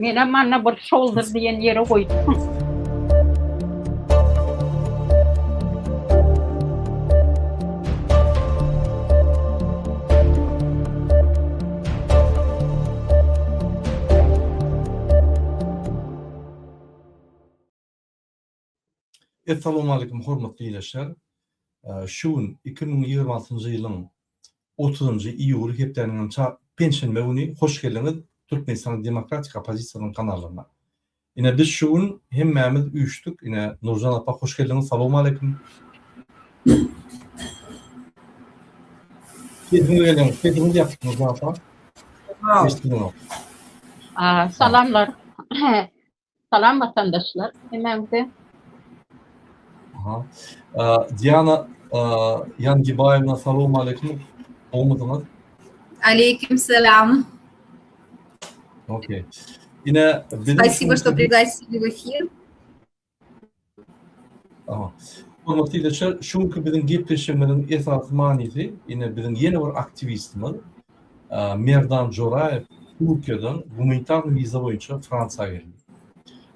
Menem anna bir shoulder diýen ýere goýdum. Essalawmaleýkum hormatly ildeşler. Şu gün 2026-njy ýylyň 30-njy iýuly hepdäniň penşenbe güni hoş geldiňiz Türkmenistanyň Demokratik oppozisiýasynyň kanalyna. Ine biz şu gün hemmämiz üýşdük. Ine Nurjan apa hoş geldiňiz. Salowmaleýkum. Sesiňiz gelýär. Sesiňiz ýapyk Nurjan apa. Eşidilmeýär. Salamlar. Salam watandaşlar hemmäňize. Aha. Diana Ýangibaýewna salam aleýkum. Gowmysyňyz? Aleýkum salam. Okey. Ine Спасибо, что пригласили в эфир. Aha. Hormatly ildeşler, şu günki biziň gepleşigimiziň esasy manysy, ine biziň ýene bir aktiwistimiz Merdan Joraýew Türkiýeden gumanitar wiza boýunça Fransiýa geldi.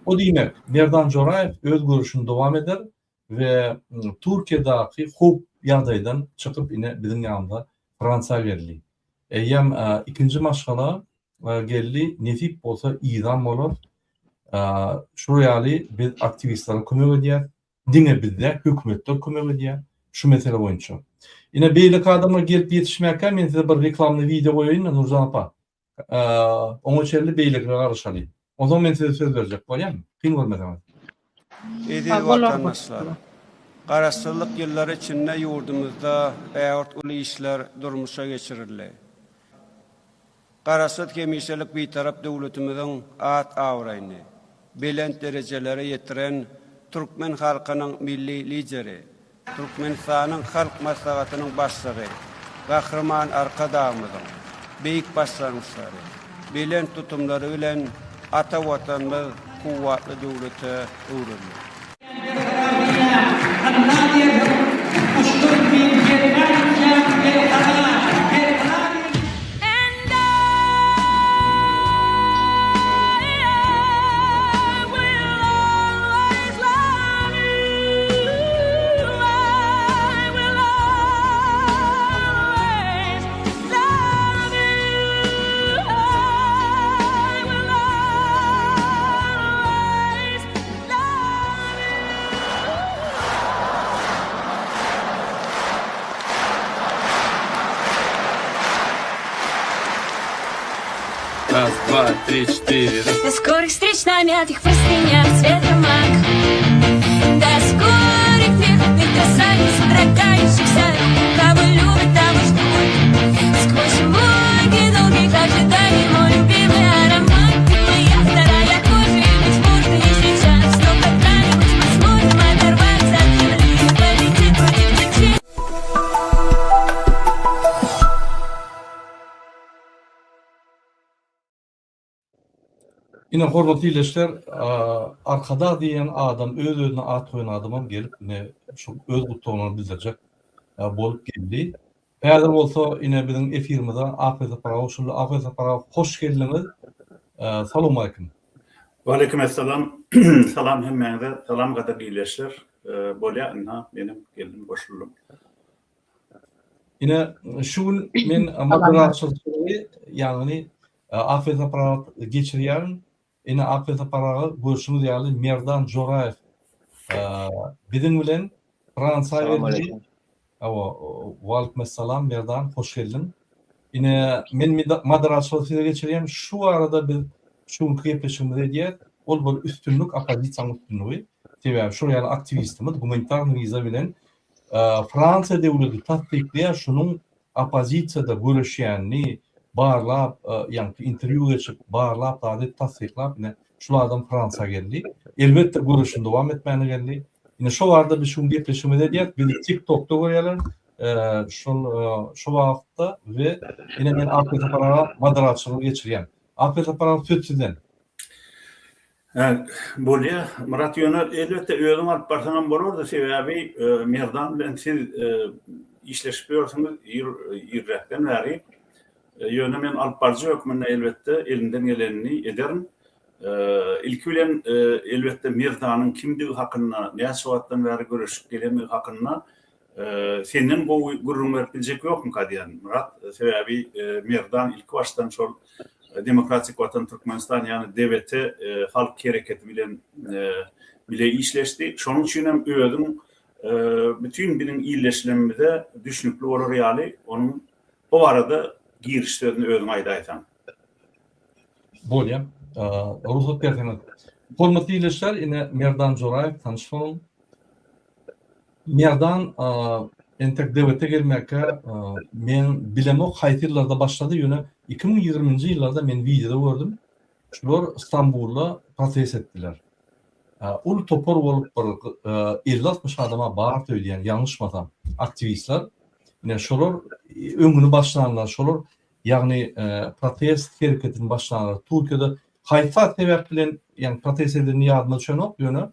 O diýmek, Merdan Joraýew öz göreşini dowam eder we Türkiýedäki howp ýagdaýdan çykyp ine biziň ýanymyza Fransiýa geldi. Eýýäm ikinji maşgala geldi, nesip bolsa yzam bolar. Şular ýaly biz aktiwistlere kömek edýäs. Diňe biz däl, hökümetler kömek edýär şu mesele boýunça. Ine beýleki adamlar gelip ýetişmäkä men size bir reklamny wideo goýaýyn-da Nurjan apa. Oňa çenli beýlekilere garaşalyň. Onsoň men size söz berjek bolýarmy? Kyn görmeseňiz. Eziz watandaşlar! Garaşsyzlyk ýyllary içinde ýurdumyzda ägirt uly işler durmuşa geçirildi. Garaşsyz hemişelik Bitarap döwletimiziň at-abraýyny belent derejelere ýetiren türkmen halkynyň Milli Lideri, Türkmenistanyň Halk Maslahatynyň Başlygy Gahryman Arkadagymyzyň beýik başlangyçlary, belent tutumlary bilen ata Watanymyz kuwwatly döwlete öwrüldi. Raz, dwa, tri, çtyri. До скорых встреч на мятых простынях цвета мак. До скорых трепетных красавиц, содрогающихся, Кого любят, того ждут. Сквозь муки долгих ожиданий мой любимый аромат. Ты моя вторая кожа, и, быть может, не сейчас, но когда-нибудь мы сможем оторваться от земли и полететь против течения. Ine hormatly ildeşler, Arkadag diýen adam öz-özüne at goýan adamam gelip ine şu öz gutlagyny bildirjek bolup geldi. Häzir bolsa ine biziň efirimize Aky Sapar aga goşuldy. Aky Sapar aga hoş geldiňiz. Salowmaleýkim. Waleýkim essalam. Salam hemmäňize. Salam gadyrly ildeşler. Bolýa ynha menem geldim goşuldym. Ine şu gün men moderatorçylygy ýagny Aky Sapar aga geçirýärin. Ine Aky Sapar aga görşüňiz ýaly Merdan Joraýew biziň bilen Fransiýa geldi. Hawa, waleýkim-essalam Merdan, hoş geldiň. Ine men moderatorçylygy size geçirýän. Şu barada biz şu günki gepleşigimizi edýäs. Ol bir üstünlik, oppozisiýanyň üstünligi. Sebäbi şol ýaly aktiwistimiz gumanitarnyý wiza bilen Fransiýa döwleti tassyklaýar şunuň oppozisiýada göreşýänini barlap, ýaňky interwýu geçip, barlap zat edip tassyklap ine şul adam Fransiýa geldi. Elbetde göreşini dowam etmäne geldi. Ine şo barada biz şu gün gepleşigimizi edýäs. Bizi TikTokda görýärler. Şol şo wagtda we ine men Akgül Sapar aga moderatorçylygy geçirýän. Akgül Sapar aga söz sizden. Hä, bolýa, Myrat, ýöne elbetde özüň alyp barsaňam bolardy, sebäbi Merdan bilen siz işleşip ýörsüňiz ir irräkden bäri. Ýöne men alyp baryjy hökmünde elbetde elimden gelenini ederin. Ilki bilen, elbetde, Merdanyň kimdigi hakynda, näçe wagtdan bäri göreşip gelendigi hakynda senden gowy gürrüň berip biljek ýokmyka diýýän, Myrat. Sebäbi Merdan ilkibaşdan şol Demokratik Watan Türkmenistan, ýagny DWT halk hereketi bilen bile işleşdi. Şonuň üçin hem özüň bütin biziň ildeşlerimize düşnükli bolar ýaly, onuň bu barada giriş sözüni özüň aýdaýsaň. Bolýa. Rugsat berseňiz. Hormatly ildeşler, ine Merdan Joraýew tanyş boluň. Merdan entek DWT gelmäkä men bilemok haýsy ýyllarda başlady, ýöne 2020-nji ýyllarda men wideoda gördüm. Şular Stambulda protest etdiler. Uly topar bolup bir 50-60 adama bardy öýdýän, ýalňyşmasam, aktiwistler. Ine şolar öňüni başlanlar, şolar ýagny protest hereketini başlanlar. Türkiýede haýsy zat sebäp bilen ýagny protest edileni ýadyma düşenok, ýöne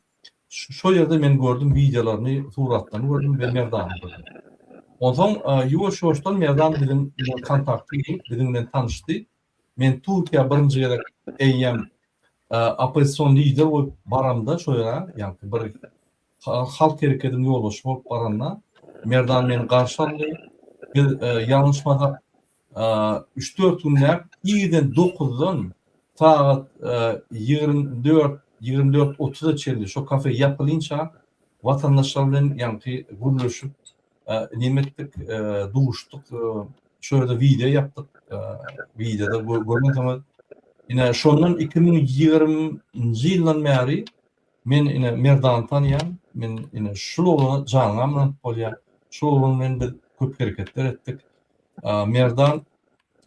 şo ýerde men gördüm wideolaryny, suratlaryny gördüm we Merdany gördüm. Onsoň ýuwaş-ýuwaşdan Merdan biziň bilen kontakta girip, biziň bilen tanyşdy. Men Türkiýä birinji gezek eýýäm oppozision lider bolup baramda şo ýere, ýagny bir halk hereketiniň ýolbaşçysy bolup baranda Merdan meni garşy aldy. Biz ýalňyşmasak üç-dört günläp irden dokuzdan sagat 24, 24 otuza çenli şo kafe ýapylynça watandaşlar bilen ýaňky gürleşip neme etdik, duşduk, şo ýerde wideo ýapdyk, wideoda görmeseňiz, ine şondan 2020-nji ýyldan bäri Men ine Merdany tanýan, men ine şul oglana janyňam ynanyp bolýar. Şul oglan bilen biz köp hereketler etdik. Merdan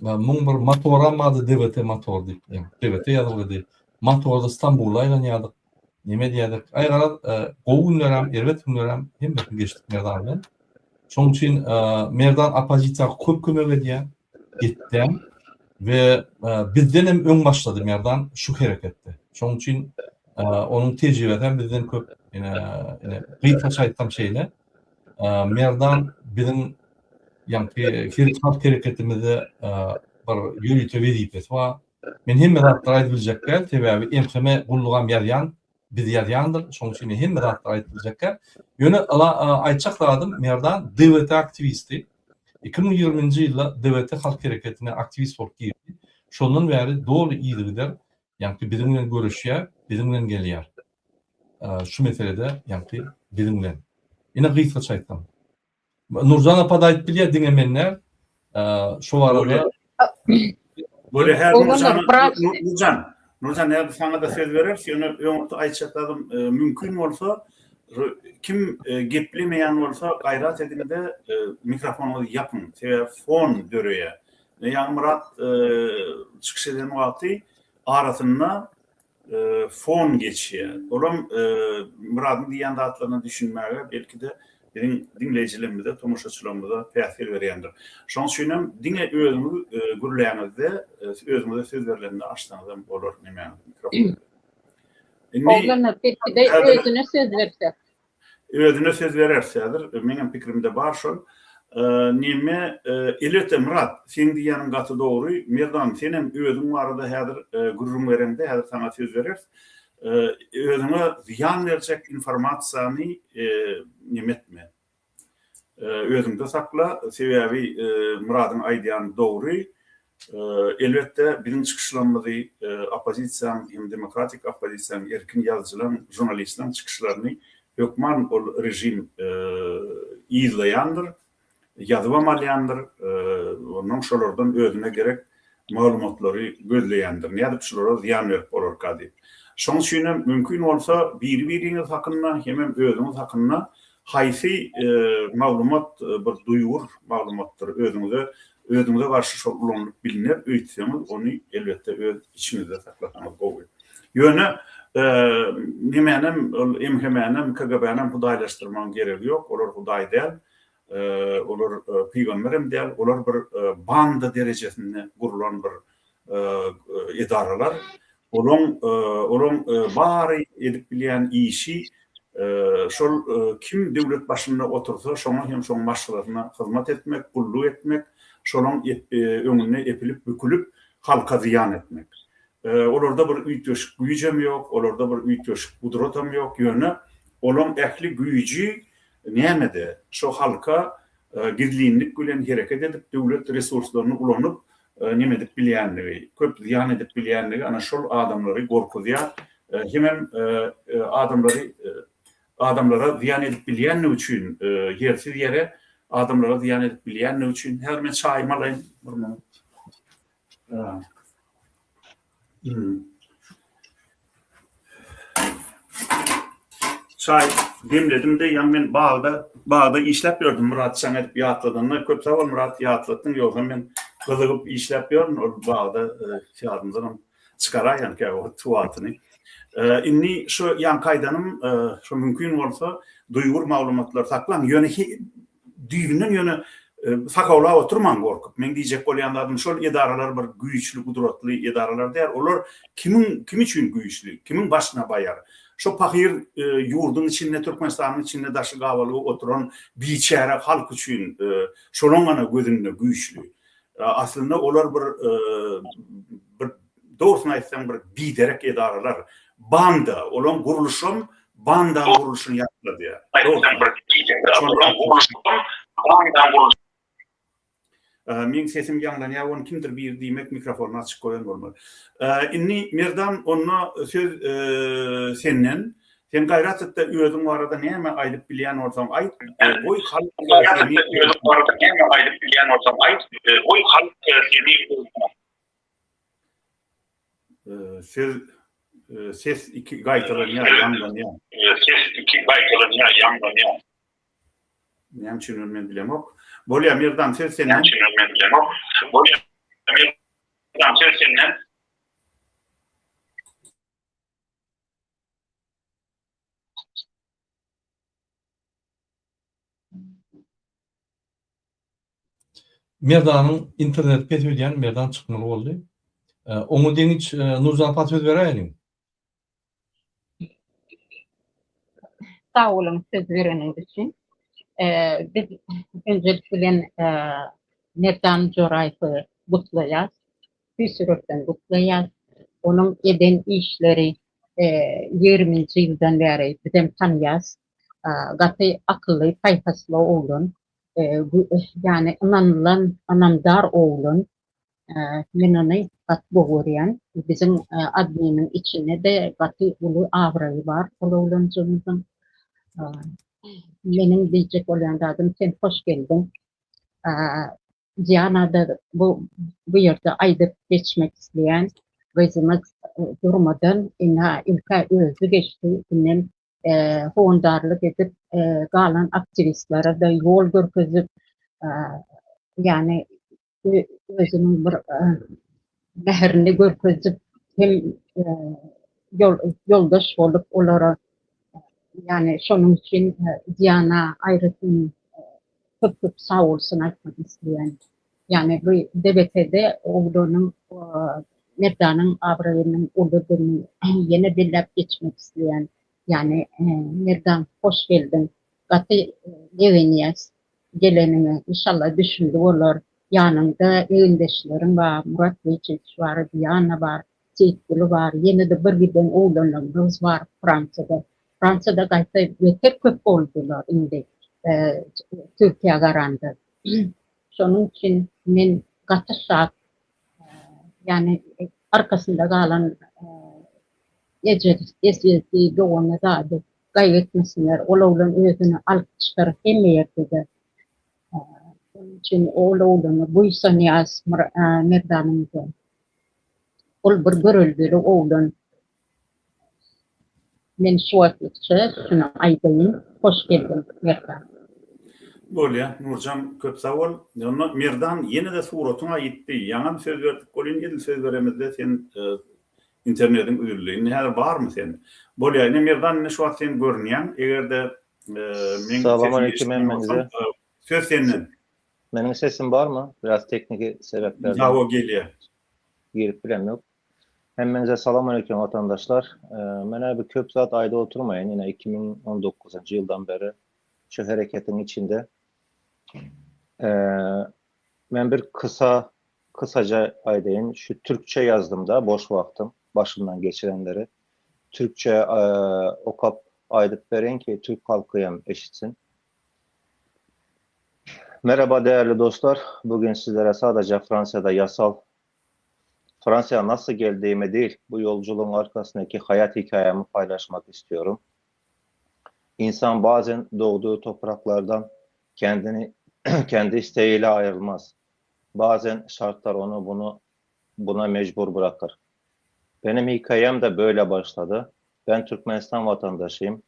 muň bir motoram bardy DWT motor diýip, DWT ýazylgydy. Motorda Stambula aýlanýardyk. Neme edýärdik? Aý garaz, gowy günlerem, erbet günlerem hemmesini geçdik Merdan bilen. Şonuň üçin Merdan oppozisiýa köp kömek edýär. Etdem we bizden hem öň başlady Merdan şu hereketde. Şonuň üçin onuň tejribesi hem bizden köp. Ine, ine gysgaça aýtsam şeýle. Merdan biziň ýaňky halk hereketimizde bir ýörite wezipesi bar. Men hemme zatlary aýdyp biljek däl, sebäbi MHM gullugam ýazýan biz ýazýandyr, şonuň üçin men hemme zatlary aýdyp biljek däl. Ýöne aýtjak zadym Merdan DWT aktiwisti. 2020-nji ýylda DWT halk hereketine aktiwist bolup girdi. Şondan bäri doly yzygider ýaňky biziň bilen göreşýär, biziň bilen gelýär. Şu meselede ýaňky biziň bilen. Ine gysgaça aýtsam. Nurjan apa-da aýdyp bilýär, diňe men däl. Şu barada. Bolýar, hä Nurjan, Nurjan, Nurjan häzir saňa-da söz bereris, ýöne öňürti aýtjak zadym, mümkin bolsa, kim geplemeýän bolsa, gaýrat ediň-de, mikrofonyňyzy ýapyň, sebäbi fon döreýär. Ýaňy Myrat çykyş eden wagty arasynda fon geçýär. Olam Myradyň diýýän zatlaryna düşünmäge belki-de biziň diňleýjilerimize, tomaşaçylarymyza päsgel berýändir. Şonuň üçin hem diňe özüňiz gürläňizde, özüňize söz berlende açsaňyz hem bolar nemäňizi, mikrofony. Indi Oglanlar belki-de özüne söz bersek. Özüne söz bereris häzir. Meňem pikirimde bar şol. Neme, elbetde Myrat, seň diýýäniň gaty dogry. Merdan, senem özüň barada häzir gürrüň bereňde, häzir saňa söz bereris. Özüňe zyýan berjek informasiýany neme etme. Özüňde sakla, sebäbi Myradyň aýdýany dogry. Elbetde, biziň çykyşlarymyzy oppozisiýaň hem demokratik oppozisiýaň, erkin ýazyjylaryň, žurnalistleriň çykyşlaryny hökman ol režim yzlaýandyr, ýazybam alýandyr, onnoň şolardan özüne gerek maglumatlary gözleýändir, nädip şulara zyýan berip bolarka diýip. Şonuň üçinem mümkin bolsa biri-biriňiz hakynda hemem özüňiz hakynda haýsy maglumat bir duýgur maglumatdyr özüňize özüňize garşy şol ulanylyp bilner öýtseňiz ony elbetde öz içiňizde saklasaňyz gowy. Ýöne nemänem ol MHM-nem KGB-nem hudaýlaşdyrmagyň geregi ýok, olar hudaý däl. Olar pygamberem däl, olar bir banda derejesinde gurlan bir edaralar. Olaň olaň bary edip bilýän işi şol kim döwlet başynda otursa, şoňa hem şoň maşgalasyna hyzmat etmek, gulluk etmek, şolaň öňünde epilip-bükülip halka zyýan etmek. Olarda bir üýtgeşik güýjem ýok, olarda bir üýtgeşik gudratam ýok, ýöne olaň ähli güýji nämede? Şo halka gizlinlik bilen hereket edip, döwlet resurslaryny ulanyp, neme edip bilýänligi, köp zyýan edip bilýänligi ana şol adamlary gorkuzýar. Hemem adamlary adamlara zyýan edip bilýänligi üçin, ýersiz ýere adamlara zyýan edip bilýänligi üçin, häzir men çaýymy alaýyn, bir minut. Çaý demledim-de, ýaňy men bagda, bagda işläp ýördüm, Myrat jaň edip ýatladanda, köp sag bol Myrat, ýatlatdyň, ýogsam men gyzygyp işläp ýörün ol bagda, ýadymdanam çykaraýan käwagt tuwatyny. Indi şu ýaňky aýdanym, şu mümkin bolsa duýgur maglumatlary saklaň, ýöne Düýbünden ýöne sakawlap oturmaň gorkup. Meň diýjek bolýan zadym şol edaralar bir güýçli, gudratly edaralar däl. Olar kimiň kim üçin güýçli, kimiň başyna baýar. Şo pahyr ýurduň içinde, Türkmenistanyň içinde daşy gabalygy oturan biçäre halk üçin şolaň gana gözünde güýçli. Aslynda olar bir bir dogrusyny aýtsaň bir biderek edaralar. Banda, olaň gurluşam Bandaň gurluşyny ýatladýar. Meň sesim ýaňlanýar, ony kimdir biri diýmek mikrofonyny açyk goýan bolmaly. Indi Merdan onda söz senden. Sen gaýrat et-de özüň barada näme aýdyp bilýän bolsaň aýt, goý halk seni Özüň barada näme aýdyp bilýän bolsaň aýt, goý halk seni Söz ses iki gaýtalanýar, ýaňlanýar. Ses iki gaýtalanýar, ýaňlanýar. Näme üçin ony men bilemok. Bolýar Merdan söz senden. Näme üçin ony men bilemok. Bolýar Merdan söz senden. Merdanyň interneti pes öýdýän Merdan çykmaly boldy. Oňa deňiç Nurjan apa söz beräýeliň. Sag boluň söz bereniňiz üçin. Biz önjelik bilen Merdan Joraýewi gutlaýas. Tüýs ýürekden gutlaýas. Onuň eden işleri ýigriminji ýyldan bäri bizem tanaýas. Gaty akylly, paýhasly oglan. Ýagny ynanylan, ynamdar oglan. Men ony gaty gowy görýän. Biziň adminiň içinde-de gaty uly abraýy bar ol oglanjygymyzyň. Meniň diýjek bolýan zadym sen hoş geldiň. Diana-da bu bu ýerde aýdyp geçmek isleýän gyzymyz durmadan ynha ilk-ä özi geçdi, indem howandarlyk edip, galan aktiwistlere-de ýol görkezip, ýagny özüniň bir mähirini görkezip hem ýoldaş bolup olara, ýagny şonuň üçin Diana aýratyn köp-köp sagbolsun aýtmak isleýän. Ýagny bu DBT-de oglanyň Merdanyň abraýynyň uludygyny ýene belläp geçmek isleýän. Ýagny Merdan hoş geldiň. Gaty begenýäs geleniňe. Inşallah düşümli bolar. Ýanyňda egindeşleriň bar, Murat Beýçewiç bar, Diana bar, Seýitguly bar, ýene-de bir giden oglanlarymyz bar Fransiýada. Fransiýada gaýta beter köp boldular indi Türkiýä garanda. Şonuň üçin men gaty şat, ýagny arkasynda galan ejesi, dogany zady gaýgy etmesinler. Ol oglan özüni alyp çykar hemme ýerde-de. Şonuň üçin ol oglana buýsanýas Merdanymyza. Ol bir göreldeli oglan. Men şu wagtlykça şuny aýdaýyn. Hoş geldiň Merdan. Bolýa Nurjan köp sag bol. Onda Merdan ýene-de suratyň-a ýitdi. Ýaňam söz berdik welin edil söz beremizde sen internediň üzüldi. Indi häzir barmy sen? Bolýa ine Merdan indi şu wagt sen görünýäň. Eger-de meň sesimi eşidýän bolsaň söz senden. Meniň sesim barmy? Biraz tehniki sebäplerden. Hawa gelýär. Girip bilemok. Hemmäňize salam aleýkum watandaşlar. Menä bir köp zat aýdyp oturmaýyn. Ine 2019-njy ýyldan beri şu hereketiň içinde. Men bir kysa. Kysaja aýdaýyn, şu türkçe ýazdym-da boş wagtym, başymdan geçirenleri. Türkçe okap aýdyp bereýin ki, türk halky hem eşitsin. Merhaba değerli dostlar. Bugün sizlere sadece Fransa'da yasal Fransa'ya nasıl geldiğimi değil, bu yolculuğun arkasındaki hayat hikayemi paylaşmak istiyorum. İnsan bazen doğduğu topraklardan kendini kendi isteğiyle ayrılmaz. Bazen şartlar onu bunu buna mecbur bırakır. Benim hikayem de böyle başladı. Ben Türkmenistan vatandaşıyım.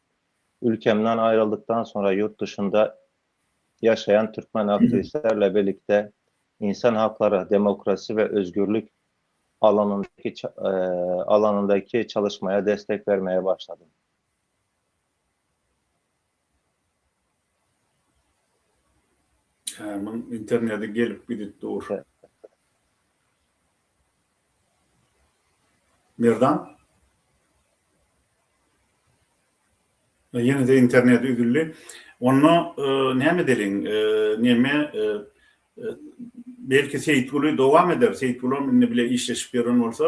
Ülkemden ayrıldıktan sonra yurt dışında yaşayan Türkmen aktivistlerle birlikte insan hakları, demokrasi ve özgürlük alanındaki e, alanındaki çalışmaya destek vermeye başladım. Hä, muň interneti gelip gidip dur. Merdan? Ýene-de internet üzüldi. Onda näme edeliň? Neme belki Seýitguly dowam eder. Seýitgulam indi bile işleşip ýören bolsa,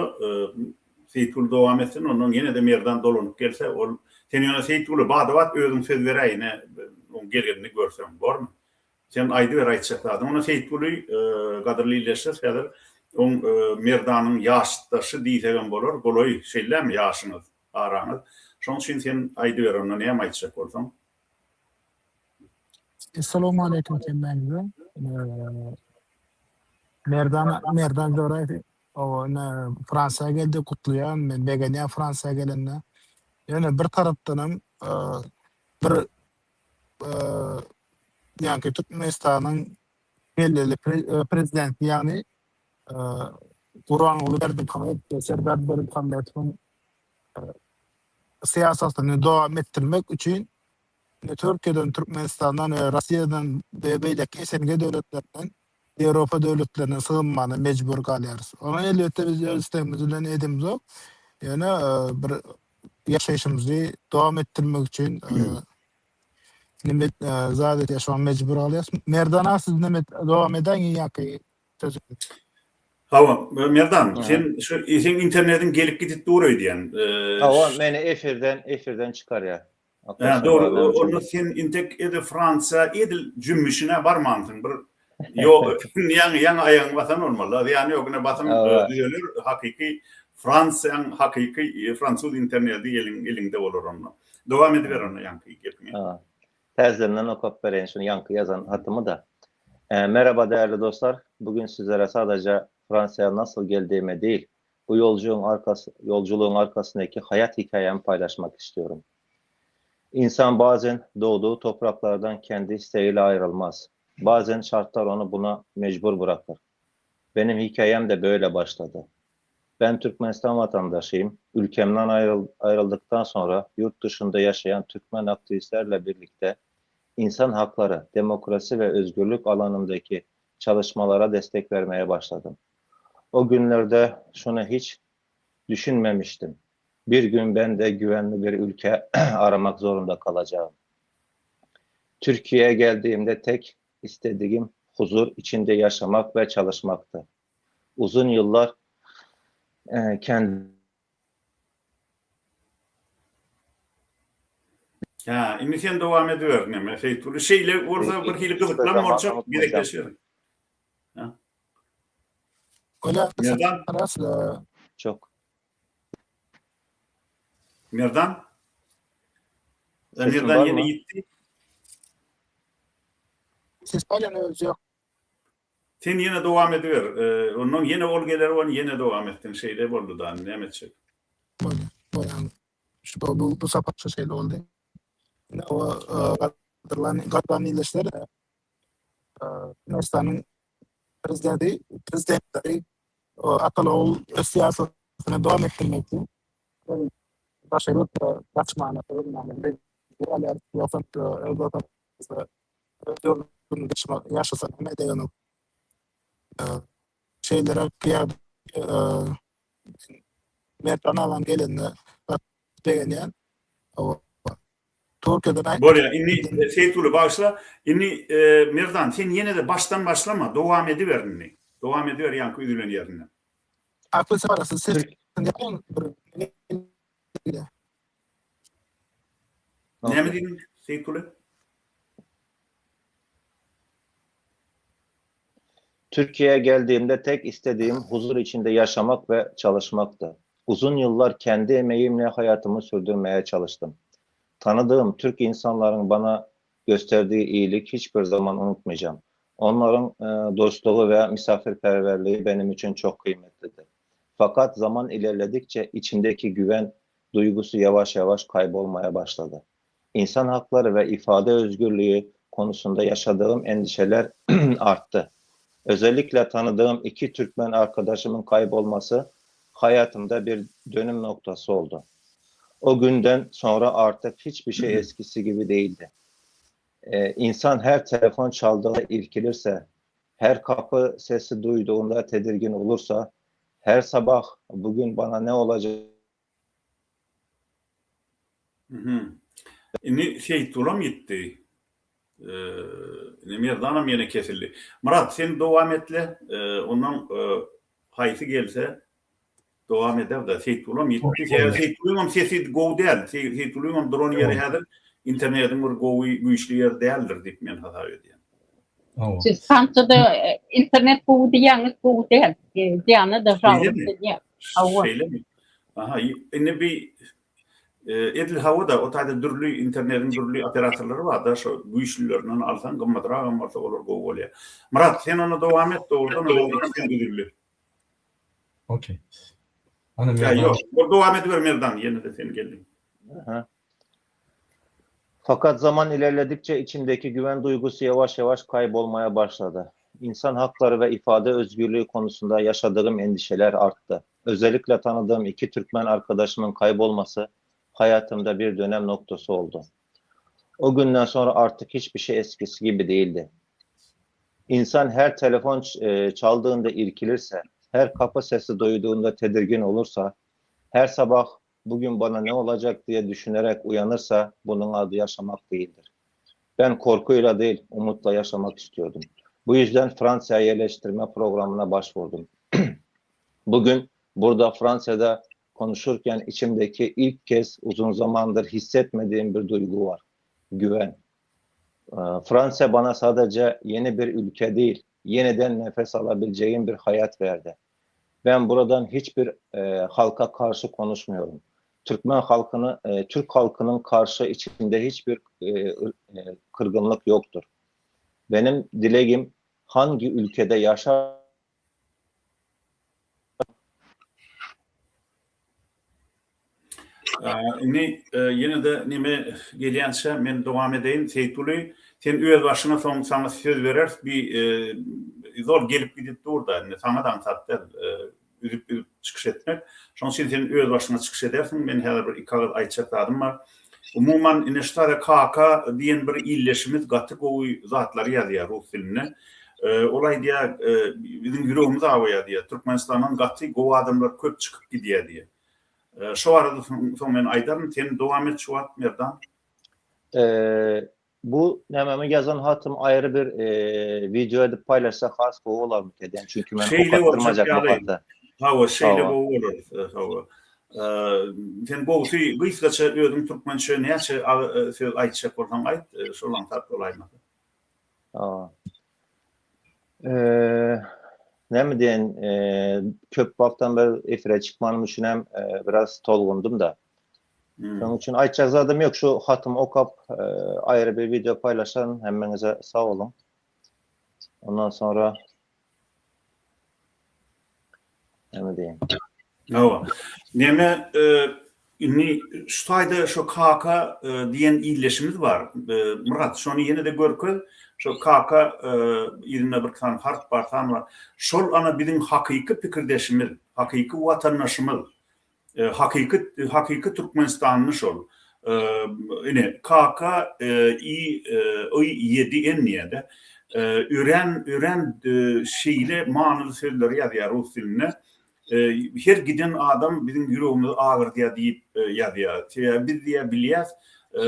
Seýitguly dowam etsin, ondan ýene-de Merdan dolanyp gelse, ol sen ýöne Seýitguly bada-bat özüň söz beräý ine oň gelgenini görseň, bormy? Sen aýdyber aýtjak zadyňy. Onda Seýitguly gadyrly ildeşler häzir oň Merdanyň ýaşdaşy diýsegem bolar, golaý şeýlemi ýaşyňyz, araňyz. Şoň üçin sen aýdyber onda näme aýtjak bolsaň. Essalawmaleýkim hemmäňize. Merdan Merdan Joraýew owa ine Fransiýa geldi gutlaýan men begenýän Fransiýa gelenine. Ýöne bir tarapdanam bir ýaňky Türkmenistanyň belleli prezidenti ýagny Gurbanguly Berdimuhamedow we Serdar Berdimuhamedowyň syýasatyny dowam etdirmek üçin Türkiýeden, Türkmenistandan we Russiýadan we beýleki SNG döwletlerinden, Ýewropa döwletlerinden sygynmana mejbur galýarys. Ony elbetde biz öz islegimiz bilen edemzok. Ýöne bir ýaşaýşymyzy dowam etdirmek üçin neme zat edýär, şoňa mejbur galýarys. Merdan aga siz neme dowam edäň ýa-ki sözüňizi. Hawa, Merdan, sen şu seň internetiň gelip gidip dur öýdýän. Hawa, meni efirden efirden çykarýar. Hä, dogry, onda sen intek edil Fransiýa edil jümmüşine barmansyň. Bir ýo, ýaňy ýaňy aýagyňy basan bolmaly. Zyýany ýok, ine basym düzeler. Hakyky Fransiýaň hakyky fransuz interneti eliň eliňde bolar onda. Dowam ediber onda ýaňky gepiňi. Täzeden okap bereýin şuny ýaňky ýazan hatymy-da. Merhaba değerli dostlar. Bugün sizlere sadece Fransa'ya nasıl geldiğimi değil, bu yolculuğun arkası, yolculuğun arkasındaki hayat hikayemi paylaşmak istiyorum. İnsan bazen doğduğu topraklardan kendi isteğiyle ayrılmaz. Bazen şartlar onu buna mecbur bırakır. Benim hikayem de böyle başladı. Ben Türkmenistan vatandaşıyım. Ülkemden ayrıl ayrıldıktan sonra yurt dışında yaşayan Türkmen aktivistlerle birlikte insan hakları, demokrasi ve özgürlük alanındaki çalışmalara destek vermeye başladım. O günlerde şunu hiç düşünmemiştim. Bir gün ben de güvenli bir ülke aramak zorunda kalacağım. Türkiye'ye geldiğimde tek istediğim huzur içinde yaşamak ve çalışmaktı. Uzun yıllar e, kendi Hä, indi sen dowam ediber neme Seýitguly. Şeýle bolsa bir hili gyzyklanma boljak, gezekleşeris. Merdan. Çok. Merdan. Merdan ýene ýitdi. Ses bar ýöne özi ýok. Sen ýene dowam ediber. Ondan ýene ol geler ony ýene dowam etsin. Şeýle boldy da, näme etjek. Bolýar. Bolýar. Şu bu bu sapar şu şeýle boldy. Ine o gadyrlan gadyrlan ildeşler Türkmenistanyň prezidenti prezidentleri ataly ogul öz syýasatyny dowam etdirmek üçin daşary ýurtlara gaçmana, sygynmana mejbur bolýar. Ýogsam öz watanymyzda öz döwletinde ýaşasa näme degenok. Şeýleräk ýagdaý Merdan agam gelende gaty begenýän. Türkiýeden aýt. Bolýar. Indi Seýitguly bagyşla. Indi Merdan sen ýene-de başdan başlama, dowam ediber indi. Dowam ediber ýaňky üzülen ýerinden. Akly parasy ses bir Näme diýdiň Seýitguly? Türkiye'ye geldiğimde tek istediğim huzur içinde yaşamak ve çalışmaktı. Uzun yıllar kendi emeğimle hayatımı sürdürmeye çalıştım. Tanıdığım Türk insanların bana gösterdiği iyilik hiçbir zaman unutmayacağım. Onların e, dostluğu ve misafirperverliği benim için çok kıymetlidir. Fakat zaman ilerledikçe içimdeki güven duygusu yavaş yavaş kaybolmaya başladı. İnsan hakları ve ifade özgürlüğü konusunda yaşadığım endişeler arttı. Özellikle tanıdığım iki Türkmen arkadaşımın kaybolması hayatımda bir dönüm noktası oldu. O günden sonra artık hiçbir şey eskisi gibi değildi. Ee, insan her telefon çaldığında irkilirse, her kapı sesi duyduğunda tedirgin olursa, her sabah bugün bana ne olacak Mhm. Indi Seýitgulam ýitdi. Indi Merdanam ýene kesildi. Myrat sen dowam etle, ondan haýsy gelse dowam eder-de. Seýitgulam ýitdi. Sebäbi Seýitgulyňam sesi gowy däl. Seýitgulyňam duran ýeri häzir internetiň bir gowy, güýçli ýeri däldir diýip men hasap edýän. Siz Fransiýada internet gowy diýýäňiz, gowy däl. Diana-da žalowat edýär. Hawa. Şeýlemi? Aha, indi bi edil hawa-da, o taýda dürli internetiň dürli operatorlary bar-da, şo güýçlülerinden alsaň gymmatragam bolsa olar gowy bolýar. Myrat, sen onda dowam et, dogrudan hem sen üzüldi. Okey. Ana Merdan. Ýok, ol dowam ediber Merdan, ýene-de sen geldiň. Aha. Fakat zaman ilerledikçe içimdeki güven duygusu yavaş yavaş kaybolmaya başladı. İnsan hakları ve ifade özgürlüğü konusunda yaşadığım endişeler arttı. Özellikle tanıdığım iki Türkmen arkadaşımın kaybolması hayatımda bir dönem noktası oldu. O günden sonra artık hiçbir şey eskisi gibi değildi. İnsan her telefon e, çaldığında irkilirse, her kapı sesi duyduğunda tedirgin olursa, her sabah bugün bana ne olacak diye düşünerek uyanırsa bunun adı yaşamak değildir. Ben korkuyla değil, umutla yaşamak istiyordum. Bu yüzden Fransa'ya yerleştirme programına başvurdum. Bugün burada Fransa'da konuşurken içimdeki ilk kez uzun zamandır hissetmediğim bir duygu var. Güven. Ee, Fransa bana sadece yeni bir ülke değil, yeniden nefes alabileceğim bir hayat verdi. Ben buradan hiçbir e, halka karşı konuşmuyorum. Türkmen halkını, e, Türk halkının karşı içinde hiçbir e, e, kırgınlık yoktur. Benim dileğim hangi ülkede yaşar Indi ýene-de neme gelýänçä men dowam edeýin. Seýitguly, sen öz başyňa soň saňa söz bereris. Bi zor gelip gidip dur-da, indi saňa-da aňsat däl üzüp-üzüp çykyş etmek. Şonuň üçin sen öz başyňa çykyş edersiň. Men häzir bir iki agyz aýtjak zadym bar. Umuman, ine şu taýda Kaka diýen bir ildeşimiz gaty gowy zatlary ýazýar rus dilinde. Ol aýdýar, biziň ýüregimiz awaýar diýýär. Türkmenistandan gaty gowy adamlar köp çykyp gidýär diýýär. Şo barada soň men aýdaryn. Sen dowam et şu wagt Merdan. Bu nämemi ýazan hatym aýry bir wideo edip paýlaşsak has gowy bolarmyka diýen. Çünki men okatdyrmajak bu haty. Hawa, şeýle gowy bolar. Hawa. Sen gowusy gysgaça özüň türkmençe näçe söz aýtjak bolsaň aýt, şol aňsat bolaýmasa. Hawa. Näme diýen, köp wagtdan beri efire çykmanym üçin hem biraz tolgundym-da. Şonuň üçin aýtjak zadym ýok. Şu hatymy okap, aýry bir wideo paýlaşaryn. Hemmeňize sag boluň. Ondan sonra näme diýeýin. Hawa. Neme indi şu taýda şo kaka diýen ildeşimiz bar. Myrat, şony ýene-de görkez. Şo kaka yzynda bir sany harp bar, san bar. Şol ana biziň hakyky pikirdeşimiz, hakyky watandaşymyz. Hakyky hakyky türkmenistanly şol. Ine KK I I 7 N diýýär-de. Örän örän şeýle manyly sözleri ýazýar rus dilinde. Her giden adam biziň ýüregimizi agyrdýar diýip ýazýar. Sebäbi biz diýýär bilýäs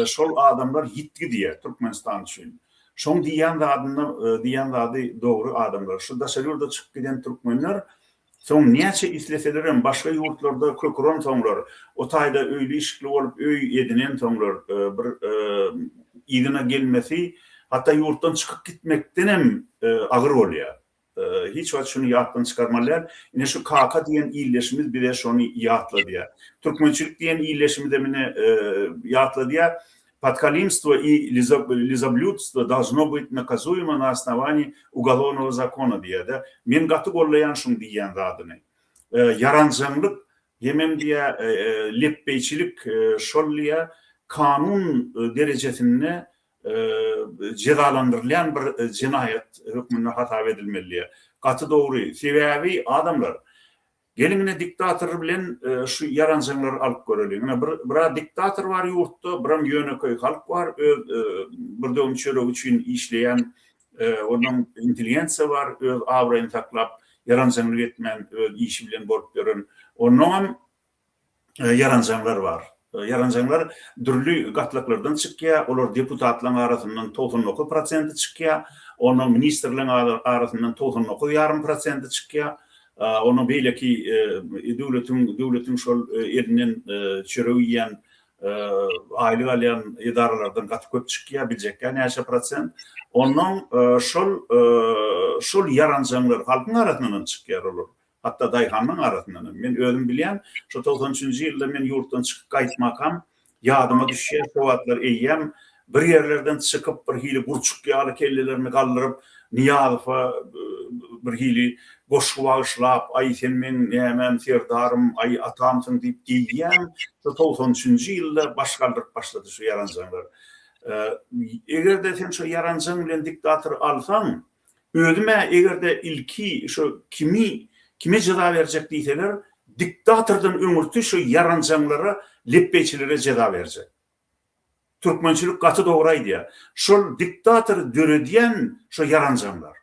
şol adamlar ýitgi diýýär Türkmenistan üçin. Şoň diýýän zadynda diýýän zady dogry adamlar. Şu daşary ýurda çykyp giden türkmenler soň näçe isleselerem başga ýurtlarda kök uransoňlar, o taýda öýli-işikli bolup öý edinensoňlar bir yzyna gelmesi hatda ýurtdan çykyp gitmekdenem agyr bolýar. Hiç wagt şuny ýatdan çykarmaly däl. Ine şu Kaka diýen ildeşimiz bize şony ýatladýar. Türkmençilik diýen ildeşimizem ine ýatladýar. Podkolimstwo i lizoblýudstwo dolžno byt nakazuýemo na osnowaniýi ugolovnogo zakona diýýär-de. Men gaty gollaýan şuň diýýän zadyny. Ýaranjaňlyk hemem diýýär lepbeýçilik şol diýýär kanun derejesinde jezalandyrylýan bir jenaýat hökmünde hasap edilmeli diýýär. Gaty dogry. Sebäbi adamlar, geliň ine diktator bilen şu ýaranjaňlary alyp göreliň. Ine bir bir-ä diktator bar ýurtda, biram ýönekeý halk bar, öz bir döwüm çöregi üçin işleýän, onnoň intelligensiýa bar, öz abraýyny saklap, ýaranjaňlyk etmän öz işi bilen bolup ýören. Onnoňam ýaranjaňlar bar. Ýaranjaňlar dürli gatlaklardan çykýar, olar deputatlaryň arasyndan 99 prosenti çykýar, ondan ministrleriň arasyndan 99 ýarym prosenti çykýar, ondan beýleki döwletiň döwletiň şol elinden çörek iýýän, aýlyk alýan edaralardan gaty köp çykýar, biljekkä näçe prosent. Ondan şol şol ýaranjaňlar halkyň arasyndan çykýar olar. Hatda daýhanlaň arasyndanam. Men özüm bilýän, şo 93 nji ýylda men ýurtdan çykyp gaýtmakam ýadyma düşýär, şo wagtlar eýýäm bir ýerlerden çykyp, bir hili gurçuk ýaly kellelerini galdyryp, Nyýazowa bir hili goşgy bagyşlap, aý sen meň nämäm, serdarym, aý atamsyň diýip eýýäm şo 93 nji ýylda baş galdyryp başlady şu ýaranjaňlar. Eger-de sen şo ýaranjaň bilen diktatory alsaň, Özüm-ä eger-de ilki şo kimi, kime jeza berjek diýseler, diktatordan öňürti şo ýaranjaňlara, lepbeýçilere jeza berjek. Türkmençilik gaty dogry aýdýar. Şol diktatory döredýän şo ýaranjaňlar.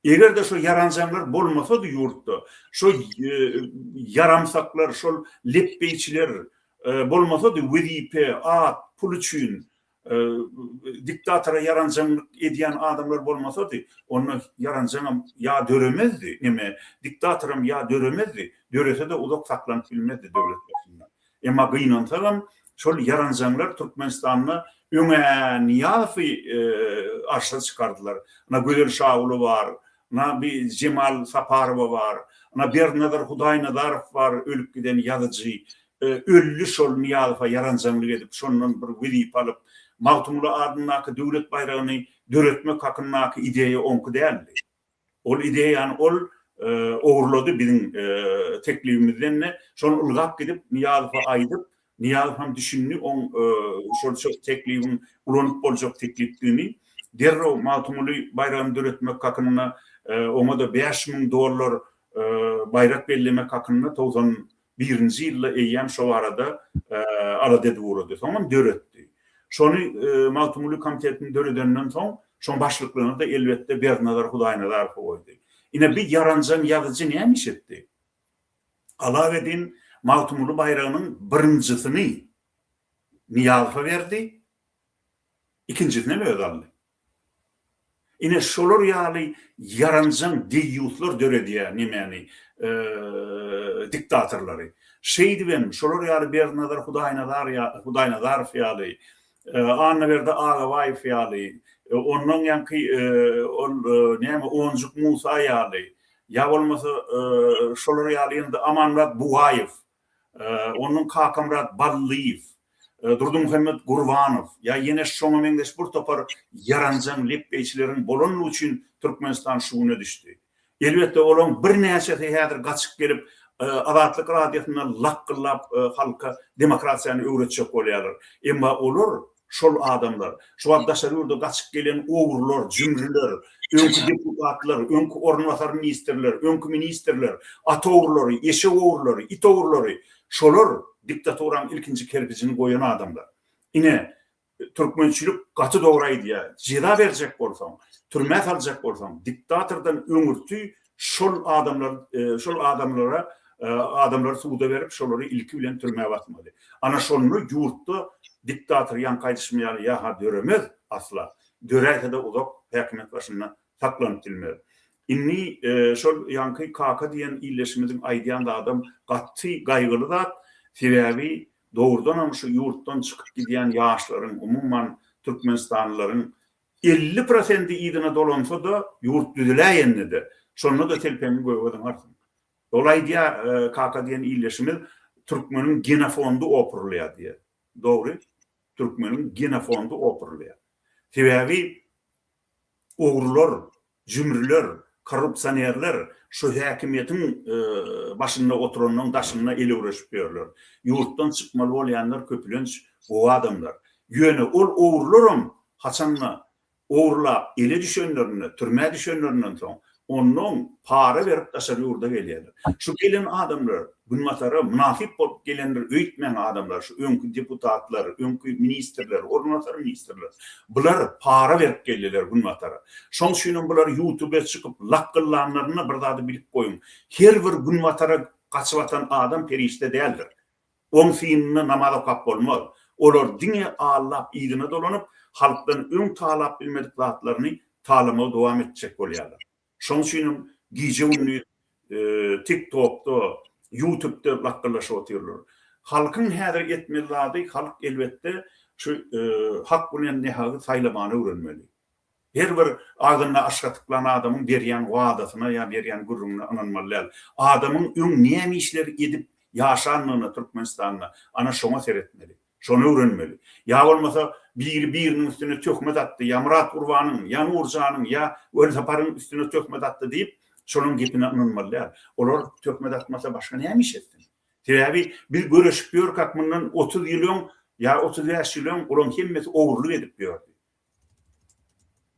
Eger-de şo ýaranjaňlar bolmasady ýurtda, şo ýaramsaklar, şol lepbeýçiler bolmasady wezipe, at, pul üçin Diktatora ýaranjaňlyk edýän adamlar bolmasady, onda ýaranjaňam ýa döremezdi, neme, diktatoram ýa döremezdi, dörese-de uzak saklanyp bilmezdi döwlet başynda. Emma gynansagam, şol ýaranjaňlar Türkmenistanda öň-ä Nyýazowy arşa çykardylar. Ynha Gözel Şaguly bar, ynha bi Jemal Saparowa bar, ynha Berdinazar Hudaýnazarow bar, ölüp giden ýazyjy. Öldi şol Nyýazowa ýaranjaňlyk edip, şondan bir wezipe alyp, Magtymguly adyndaky döwlet baýragyny döretmek hakyndaky ideýa oňky däldi. Ol ideýany ol ogurlady biziň teklibimizden-de, şony ylgap gidip Nyýazowa aýdyp, Nyýazow hem düşündi oň şol teklibiň ulanyp boljak teklipdigini. Derrew Magtymguly baýragyny döretmek hakynda oňa-da 5000 dollar baýrak bellemek hakynda 90 Birinji ýylda eýýäm şo barada alada edip ugrady. Soňam döretdi. Şony Magtymguly komitetini döredenden soň, şoň başlyklygyny-da elbetde Berdinazar Hudaýnazarowy goýdy. Ine, bi ýaranjaň ýazyjy näme iş etdi? Alawedin Magtymguly baýragynyň birinjisini Nyýazowa berdi, ikinjisinem özi aldy. Ine şolar ýaly ýaranjaň deýýuslar döredýär nemäni diktatorlary. Şeýdibem şolar ýaly Berdinazar Hudaýnazar Hudaýnazarow ýaly, Annaberdi Agabaýew ýaly, ondan ýaňky ol näme Onjuk Musa ýaly, ýa bolmasa şolar ýaly indi Amanmyrat Bugaýew, Ondan Kakamyrat Ballyýew, Durdymuhammet Gurbanow ýa ýene şoňa meňzeş bir topar ýaranjaň lepbeýçileriň bolanlygy üçin Türkmenistan şu güne düşdi. Elbetde, olaryň birnäçesi häzir gaçyp gelip, Azatlyk Radiosynda lakgyllap halka demokratiýany öwretjek bolýarlar. Emma olar Şol adamlar, şu wagt daşary ýurda gaçyp gelen ogrular, jümrüler, öňki deputatlar, öňki orunbasar ministrler, öňki ministrler, at ogrulary, eşek ogrulary, it ogrulary, şolar diktaturaň ilkinji kerpijini goýan adamlar. Ine, türkmençilik gaty dogry aýdýar, jeza berjek bolsaň, türmä saljak bolsaň, diktatordan öňürti Şol adamlar şol adamlara adamlary suda berip şolary ilki bilen türmä basmaly. Ana şonda ýurtda diktator ýaňky aýdyşym ýaly ýa-ha döremez asla. Döräýse-de uzak häkimiýet başynda saklanyp bilmez. Indi şol ýaňky Kaka diýen ildeşimiziň aýdýan zadam gaty gaýgyly zat. Sebäbi dogrudanam şu ýurtdan çykyp gidýän ýaşlaryň, umuman türkmenistanlylaryň 50 prosendi yzyna dolansa-da, ýurt düzüläýende-de, şonda-da telpegiňi göge zyňarsyň. Ol aýdýar, Kaka diýen ildeşimiz, türkmeniň genofondy opurylýar diýýär. Dogry, türkmeniň genofondy opurylýar. Sebäbi ogrular, jümrüler, korrupsionerler şu häkimiýetiň başynda oturanyň daşynda elewreşip ýörler. Ýurtdan çykmaly bolýanlar köpülenç gowy adamlar. Ýöne ol ogrularam haçanda Ogurlap ele düşenlerinde, türmä düşenlerinden soň, onnoň para berip daşary ýurda gelýärler. Şu gelen adamlar Günbatara mynasyp bolup gelendir öýtmäň adamlar, şu öňki deputatlar, öňki ministrler, orunbasar ministrler. Bular para berip geldiler Günbatara. Şoň üçinem bular ýutube çykyp lakgyllanlarynda bir zady bilip goýuň. Her bir Günbatara gaçyp atan adam perişde däldir. Oň synynda namaz okap bolmaz. Olar diňe aldap yzyna dolanyp, halkdan öň talap bilmedik zatlaryny talamagy dowam etjek bolýarlar. Şoň üçinem gije-gündiz TikTokda, Ýutubda lakgyllaşyp otyrlar. Halkyň häzir etmeli zady, halk elbetde şu hak bilen nähagy saýlamany öwrenmeli. Her bir agzynda aş gatyklan adamyň berýän wadasyna ýa berýän gürrüňine ynanmaly däl. Adamyň öň näme işler edip ýaşandygyna Türkmenistanda, ana şoňa seretmeli. Şony öwrenmeli. Ýa bolmasa biri biriniň üstüne töhmet atdy, ýa Myrat Gurbanyň, ýa Nurjanyň, ýa Welsaparyň üstüne töhmet atdy diýip, şolaň gepine ynanmaly däl. Olar töhmet atmasa başga näme iş etsin? Sebäbi biz göreşip ýörkäk mundan 30 ýyl öň ýa 35 ýyl öň olaň hemmesi ogurlyk edip ýördi.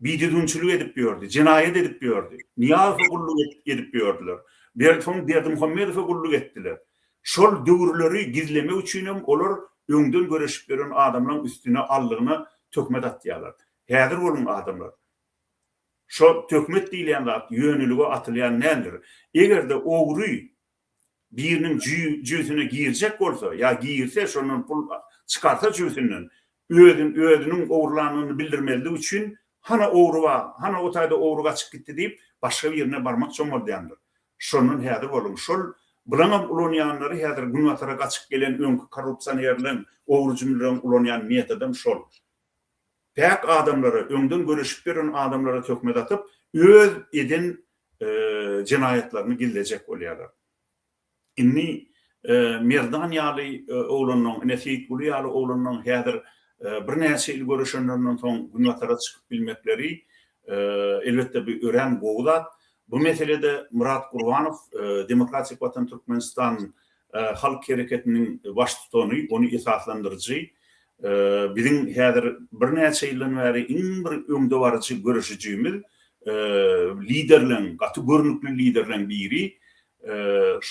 Bidüzgünçilik edip ýördi, jenaýat edip ýördi. Nyýazowa gulluk edip ýördüler. Soň Berdimuhamedowa gulluk etdiler. Şol döwürleri gizlemek üçinem olar öňden göreşip ýören adamlaryň üstüne aldygyna töhmet atýarlar. Häzir boluň adamlar. Şo töhmet diýilýän zat ýönelige atylýan däldir. Eger-de ogry biriniň jübüsine girjek bolsa ýa girse şondan pul çykarsa jübüsinden özün özüniň ogurlanyny bildirmezlik üçin hana ogry bar hana o taýda ogry gaçyp gitdi diýip başga birine barmak çomaldýandyr. Şondan häzir boluň. Şol bulaňam ulanýanlary häzir günbatara gaçyp gelen öňki korrupsionerleň ogry jümrüleň ulanýan metodam şol. Päk adamlara, öňden göreşip ýören adamlara töhmet atyp, öz eden jenaýatlaryny gizlejek bolýarlar. Indi Merdan ýaly oglanlaryň, ine Seýitguly ýaly oglanlaryň häzir birnäçe ýyl göreşenlerinden soň günbatara çykyp bilmekleri, elbetde bu örän gowy zat. Bu meselede Myrat Gurbanow, Demokratik Watan Türkmenistan Halk hereketiniň baştutany, ony esaslandyryjy, biziň häzir birnäçe ýyldan bäri iň bir öňdebaryjy göreşijimiz, liderleň, gaty görnükli liderleň biri,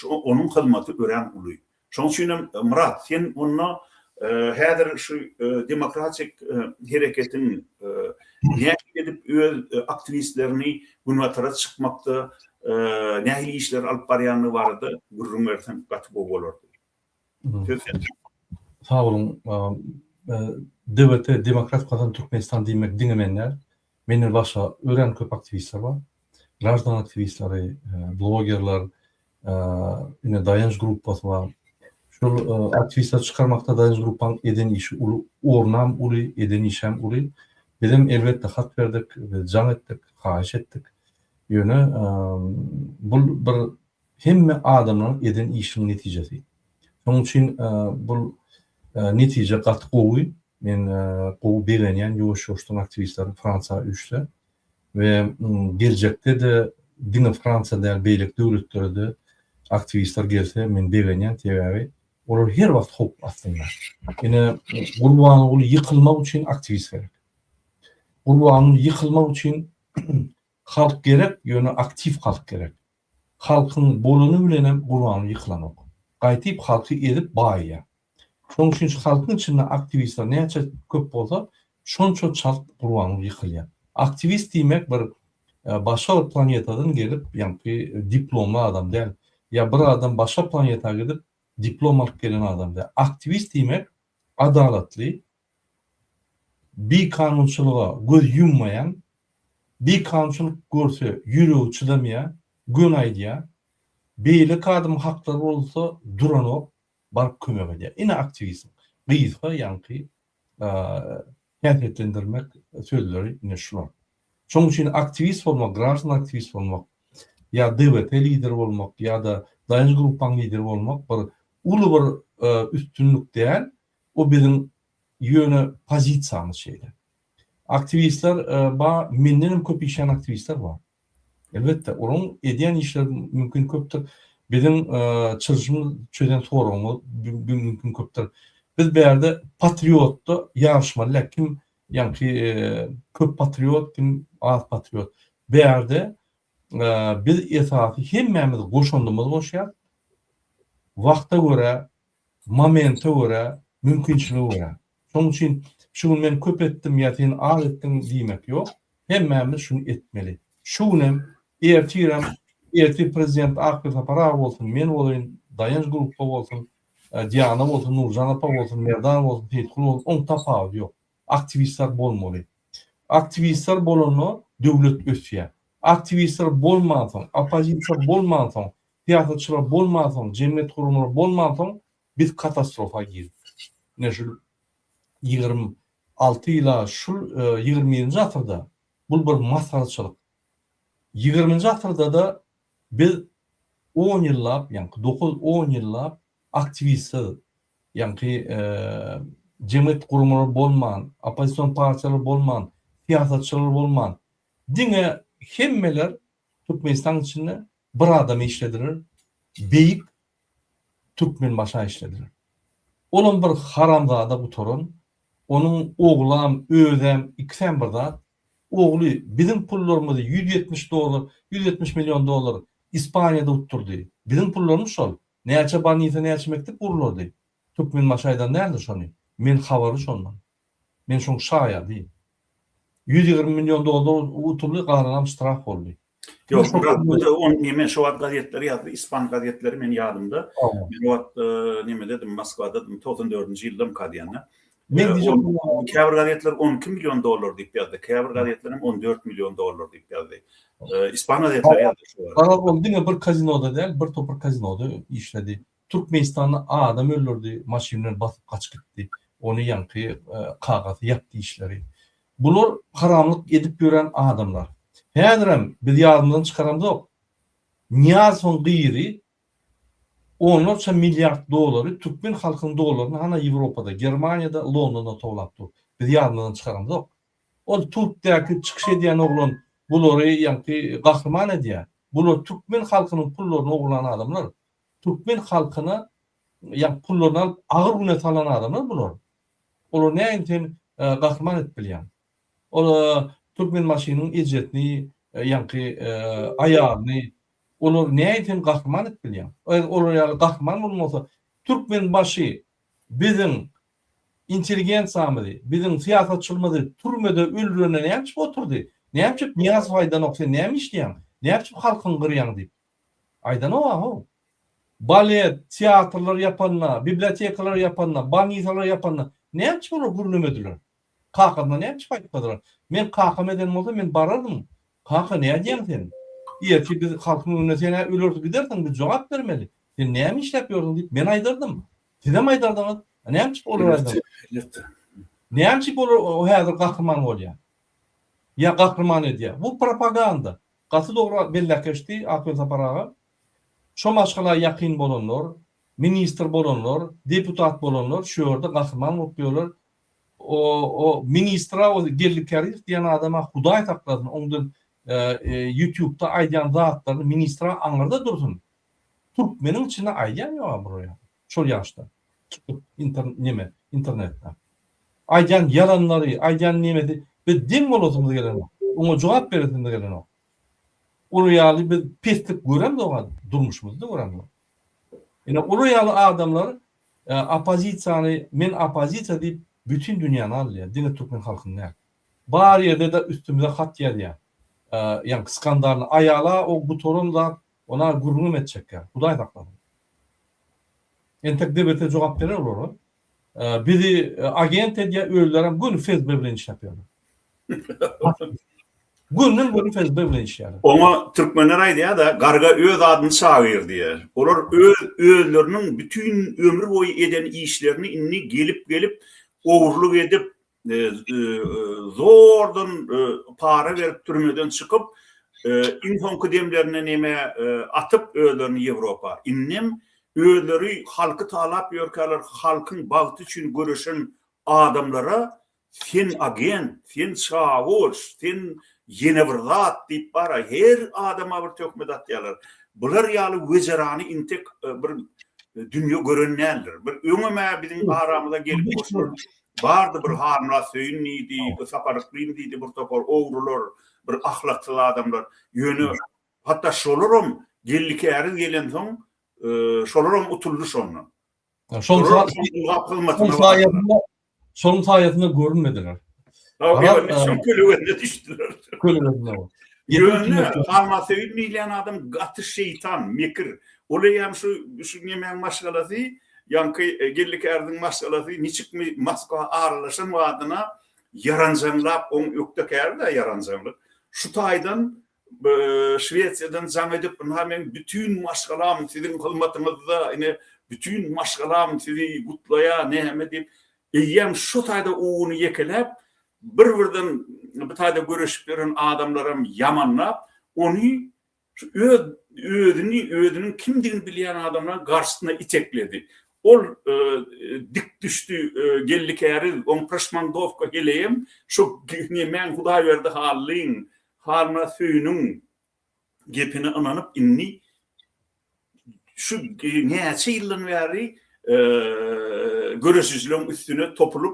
onuň hyzmaty örän uly. Şonuň üçin hem Myrat, sen onda häzir şu demokratik hereketiň nähili edip öz aktiwistlerini günbatara çykmakda nähili işler alyp barýandygy barada gürrüň berseň gaty gowy bolardy. Söz sende. Sag boluň. DWT, Demokratik Watan Türkmenistan diýmek diňe men däl. Menden başga örän köp aktiwistler bar. Graždan aktiwistleri, blogerler, ine Daýanç gruppasy bar. Şol aktiwistleri çykarmakda Daýanç gruppaň eden işi uly, ornam uly, eden işem uly. Bizem elbetde hat berdik, biz jaň etdik, haýyş etdik. Ýöne bul bir hemme adamlaryň eden işiniň netijesi. Şonuň üçin bul netije gaty gowy. Men gowy begenýän ýuwaş-ýuwaşdan aktiwistler Fransiýa üýşse we geljekde-de diňe Fransiýa däl beýleki döwletlere-de aktiwistler gelse men begenýän sebäbi olar her wagt howp astynda. Ine Gurbanguly ýykylmak üçin aktiwist gerek. Gurbanguly ýykylmak üçin halk gerek ýöne aktiw halk gerek. Halkyň bolany bilenem Gurbanguly ýykylanok. Gaýtyp halky ezip baýaýar. Şonuň üçin şu halkyň içinde aktiwistler näçe köp bolsa, şonça çalt Gurbanguly ýykylýar. Aktiwist diýmek bir başga bir planetadan gelip, ýaňky diplomly adam däl. Ýa bir adam başga planeta gidip diplom alyp gelen adam däl. Aktiwist diýmek adalatly. Bikanunçylyga göz ýummaýan, bikanunçylyk görse ýüregi çydamaýar, göni aýdýar. Beýleki adamyň haklary bozulsa duranok, baryp kömek edýär. Ine aktiwizm. Gysga ýaňky häsiýetlendirmek sözleri ine şular. Şonuň üçin aktiwist bolmak, graždan aktiwist bolmak ýa DWP lideri bolmak ýa-da Daýanç gruppaň lideri bolmak bir uly bir üstünlik däl, o biziň ýöne pozisiýamyz şeýle. Aktiwistler bar, mendenem köp işleýän aktiwistler bar. Elbetde, olaryň edýän işleri mümkin köpdür. Biziň çyryşymyz çözen soragymyz mümkin köpdür. Biz bärde patriotda ýaryşmaly däl. Kim ýaňky köp patriot, kim az patriot. Bärde biz esasy hemmämiz goşandymyzy goşýas. Wagta görä, momente görä, mümkinçilige görä. Şonuň üçin şu gün men köp etdim ýa sen az etdiň diýmek ýok. Hemmämiz şuny etmeli. Şu günem, ertirem, ertir prezident Akgül Sapar aga bolsun, men bolaýyn, Daýanç grupba bolsun, Diana bolsun, Nurjan apa bolsun, Merdan bolsun, Seýitgul bolsun, oň tapawudy ýok. Aktiwistler bolmaly. Aktiwistler bolanda döwlet ösýär. Aktiwistler bolmansoň, oppozisiýa bolmansoň, syýasatçylar bolmansoň, jemgyýet guramalary bolmansoň biz katastrofa girdik. Ine şul 26 ýyla şul 21-nji asyrda bul bir masgaraçylyk. 20-nji asyrda-da biz on ýyllap, ýaňky dokuz-on ýyllap aktiwistsiz, ýaňky jemgyýet guramalary bolman, oppozision partiýalar bolman, syýasatçylar bolman, diňe hemmeler Türkmenistanyň içinde bir adamy işlediler, beýik Türkmenbaşa işlediler. Olam bir haramzada gutaran, onuň oglam, özem, ikisem bir zat. Ogly biziň pullarymyzy 170 dollar, 170 million dollar Ispaniýada utdurdy. Biziň pullarymyz şol. Näçe bolnisa, näçe mekdep gurlardy. Türkmenbaşy aýdan däldir şony. Men habarly şondan. Men şoň şaýady. 120 million dollar utuldy, galanam ştraf boldy. Ýok, Murat, bu da on neme şo wagt gazetler ýazdy, ispan gazetleri men ýadymda. Men o wagt nemededim, Moswadadym, 94-nji ýyldamyka diýende. Men diýjek käbir gazetler 12 million dollar diýip ýazdy, käbir gazetler hem 14 million dollar diýip ýazdy. Ispan gazetleri ýazdy şo wagt. Garaz, ol diňe bir kazinoda däl, bir topar kazinoda işledi. Türkmenistanda adam öldürdi, maşyn bilen basyp gaçyp gitdi. Ony ýaňky kakasy ýapdy işleri. Bular haramlyk edip ýören adamlar. Häzirem biz ýadymyzdan çykaramzok. Nyýazowyň gyzy onlarça milliard dollary türkmen halkynyň dollaryny hana Ýewropada, Germaniýada, Londonda towlap dur. Biz ýadymyzdan çykaramzok. Ol Türkdäki çykyş edýän oglan bulary ýaňky gahryman edýär. Bular türkmen halkynyň pullaryny ogurlan adamlar. Türkmen halkyna ýa pullaryny alyp agyr güne salan adamlar bular. Olar näin sen gahryman edip bilýäň. Ol Türkmenbaşynyň ejesini, ýaňky aýalyny olar näin sen gahryman edip bilýäň. Eger olar ýaly gahryman bolmasa Türkmenbaşy biziň intelligensiýamyzy, biziň syýasatçylymyzy türmede öldürende näme üçin oturdy? Näme üçin Nyýazow aýdanok sen näme işleýäň? Näme üçin halkyňy gyrýaň diýip. Aýdanok-a how. Balet, teatrlar ýapanda, bibliotekalar ýapanda, bolnisalar ýapanda näme üçin olar gürlemediler? Kakasyna näme üçin aýtmadylar? Men kakam eden bolsa men barardym. Kaka nädýäň sen? Ertir biz halkyň öňünde sen-ä ölersiň gidersiň biz jogap bermeli. Sen näme işläp ýörsüň diýip men aýdardym. Sizem aýdardyňyz. Näme üçin olar aýdanok? Elbetde. Näme üçin olar häzir gahryman bolýar? Ýa gahryman edýär? Bu propaganda. Gaty dogry belläp geçdi Akgül Sapar aga. Şo maşgala ýakyn bolanlar, ministr bolanlar, deputat bolanlar şu ýerde gahryman bolup ýörler. O o ministra o Geldi Kärizow diýen adama Hudaý saklasyn oňdan ýutubda aýdýan zatlaryny ministra aňyrda dursun. Türkmeniň içinde aýdýan ýoga bular ýaly. Şol ýaşda çykyp inter neme internetde. Aýdýan ýalanlary, aýdýan nemesi biz deň bolasymyz gelenok. Oňa jogap beresimiz gelenok. Olar ýaly biz peslik göremzok durmuşymyzda göremzok. Ine olar ýaly adamlar oppozisiýany men oppozisiýa diýip bütin dünýäni alýar, diňe türkmen halkyny däl. Bar ýerde-de üstümize hat ýazýar. Ýaňky skandalny aýala o gutaran zat ona gürrüňem etjek däl. Hudaý saklasyn. Entek DBT jogap berer olara. Bizi agent edýär, özlerem göni FSB bilen işläp ýörler. Gönden göni FSB bilen işleýärler. Oňa türkmenler aýdýar-da, garga öz adyny çagyr diýýär. Olar öz özleriniň bütin ömür boýy eden işlerini indi gelip-gelip ogurlyk edip, zordan para berip türmeden çykyp, iň soňky demlerinde neme atyp özlerini Ýewropa. Indem özleri halky talap ýörkäler halkyň bagty üçin göreşen adamlara sen agent, sen çawuş, sen ýene bir zat diýip bara her adama bir töhmet atýarlar. Bular ýaly wejerany intek bir dünýe gören däldir. Bir öňem-ä biziň aramyza gelip goşulan Bardy bir Halmyrat Söýün diýdi, bir Sapar Yklym diýdi, bir topar ogrular, bir ahlaksyz adamlar. Ýöne hatda şolaram Geldi Käriz gelensoň, şolaram utuldy şondan. Şonuň şonuň saýasynda görünmediler. Şoň kölegesine düşdüler. Kölegesine. Ýöne Halmyrat Söýün diýilýän adam gaty şeýtan, mekir. Ol eýýäm şu şu nemäň maşgalasy Ýaňky Geldi Kärdiň maşgalasy niçikmi Moskwa aralaşan badyna ýaranjaňlap, oň ökde käri-dä ýaranjaňlyk. Şu taýdan Şwesiýadan jaň edip, ynha meň bütin maşgalam siziň hyzmatyňyzda, ine bütin maşgalam sizi gutlaýar, näme diýip, eýýäm şu taýda uguny ýekeläp, bir-birden bu taýda göreşip ýören adamlaram ýamanlap, ony Şu öz özüni, özüniň kimdigini bilýän adamlaryň garşysyna itekledi. Ol dik düşdi Geldi Käriz, oň proşmandowka heleýem şu nemäň Hudaýberdi Hallyň, Halmyrat Söýüniň gepine ynanyp indi şu näçe ýyldan bäri göreşijileriň üstüne topulyp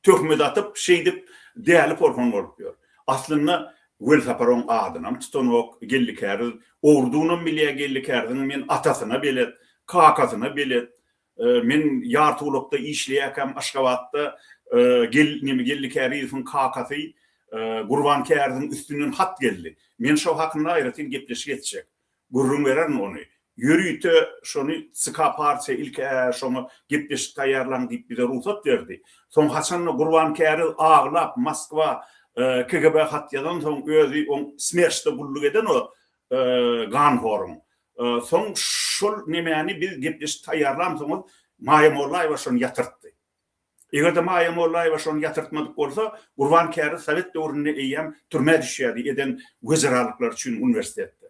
töhmet atyp, şeýdip däli porhan bolup ýör. Aslynda Welsapar oň adynam tutanok, Geldi Käriz ogurdygynam bilýär Geldi Käriziň men atasyna belet, kakasyna belet. Men Ýartygulakda işleýärkäm Aşgabatda gel neme Geldi Kärizowyň kakasy Gurban Käriziň üstünden hat geldi. Men şo hakynda aýratyn gepleşik etjek. Gürrüň bererin ony. Ýörite şony CK partiýa ilk-ä şoňa gepleşik taýýarlaň diýip bize rugsat berdi. Soň haçanda Gurban Käriz aglap Moskwa KGB hat ýazansoň özi oň Smerçde gulluk eden o ganhoryň. Soň şol nemäni biz gepleşik taýýarlamsoňyz Maýa Mollaýewa şony ýatyrtdy. Eger-de Maýa Mollaýewa şony ýatyrtmadyk bolsa, Gurban Käriz sowet döwründe eýýäm türmä düşýärdi eden weziralyklary üçin uniwersitetde.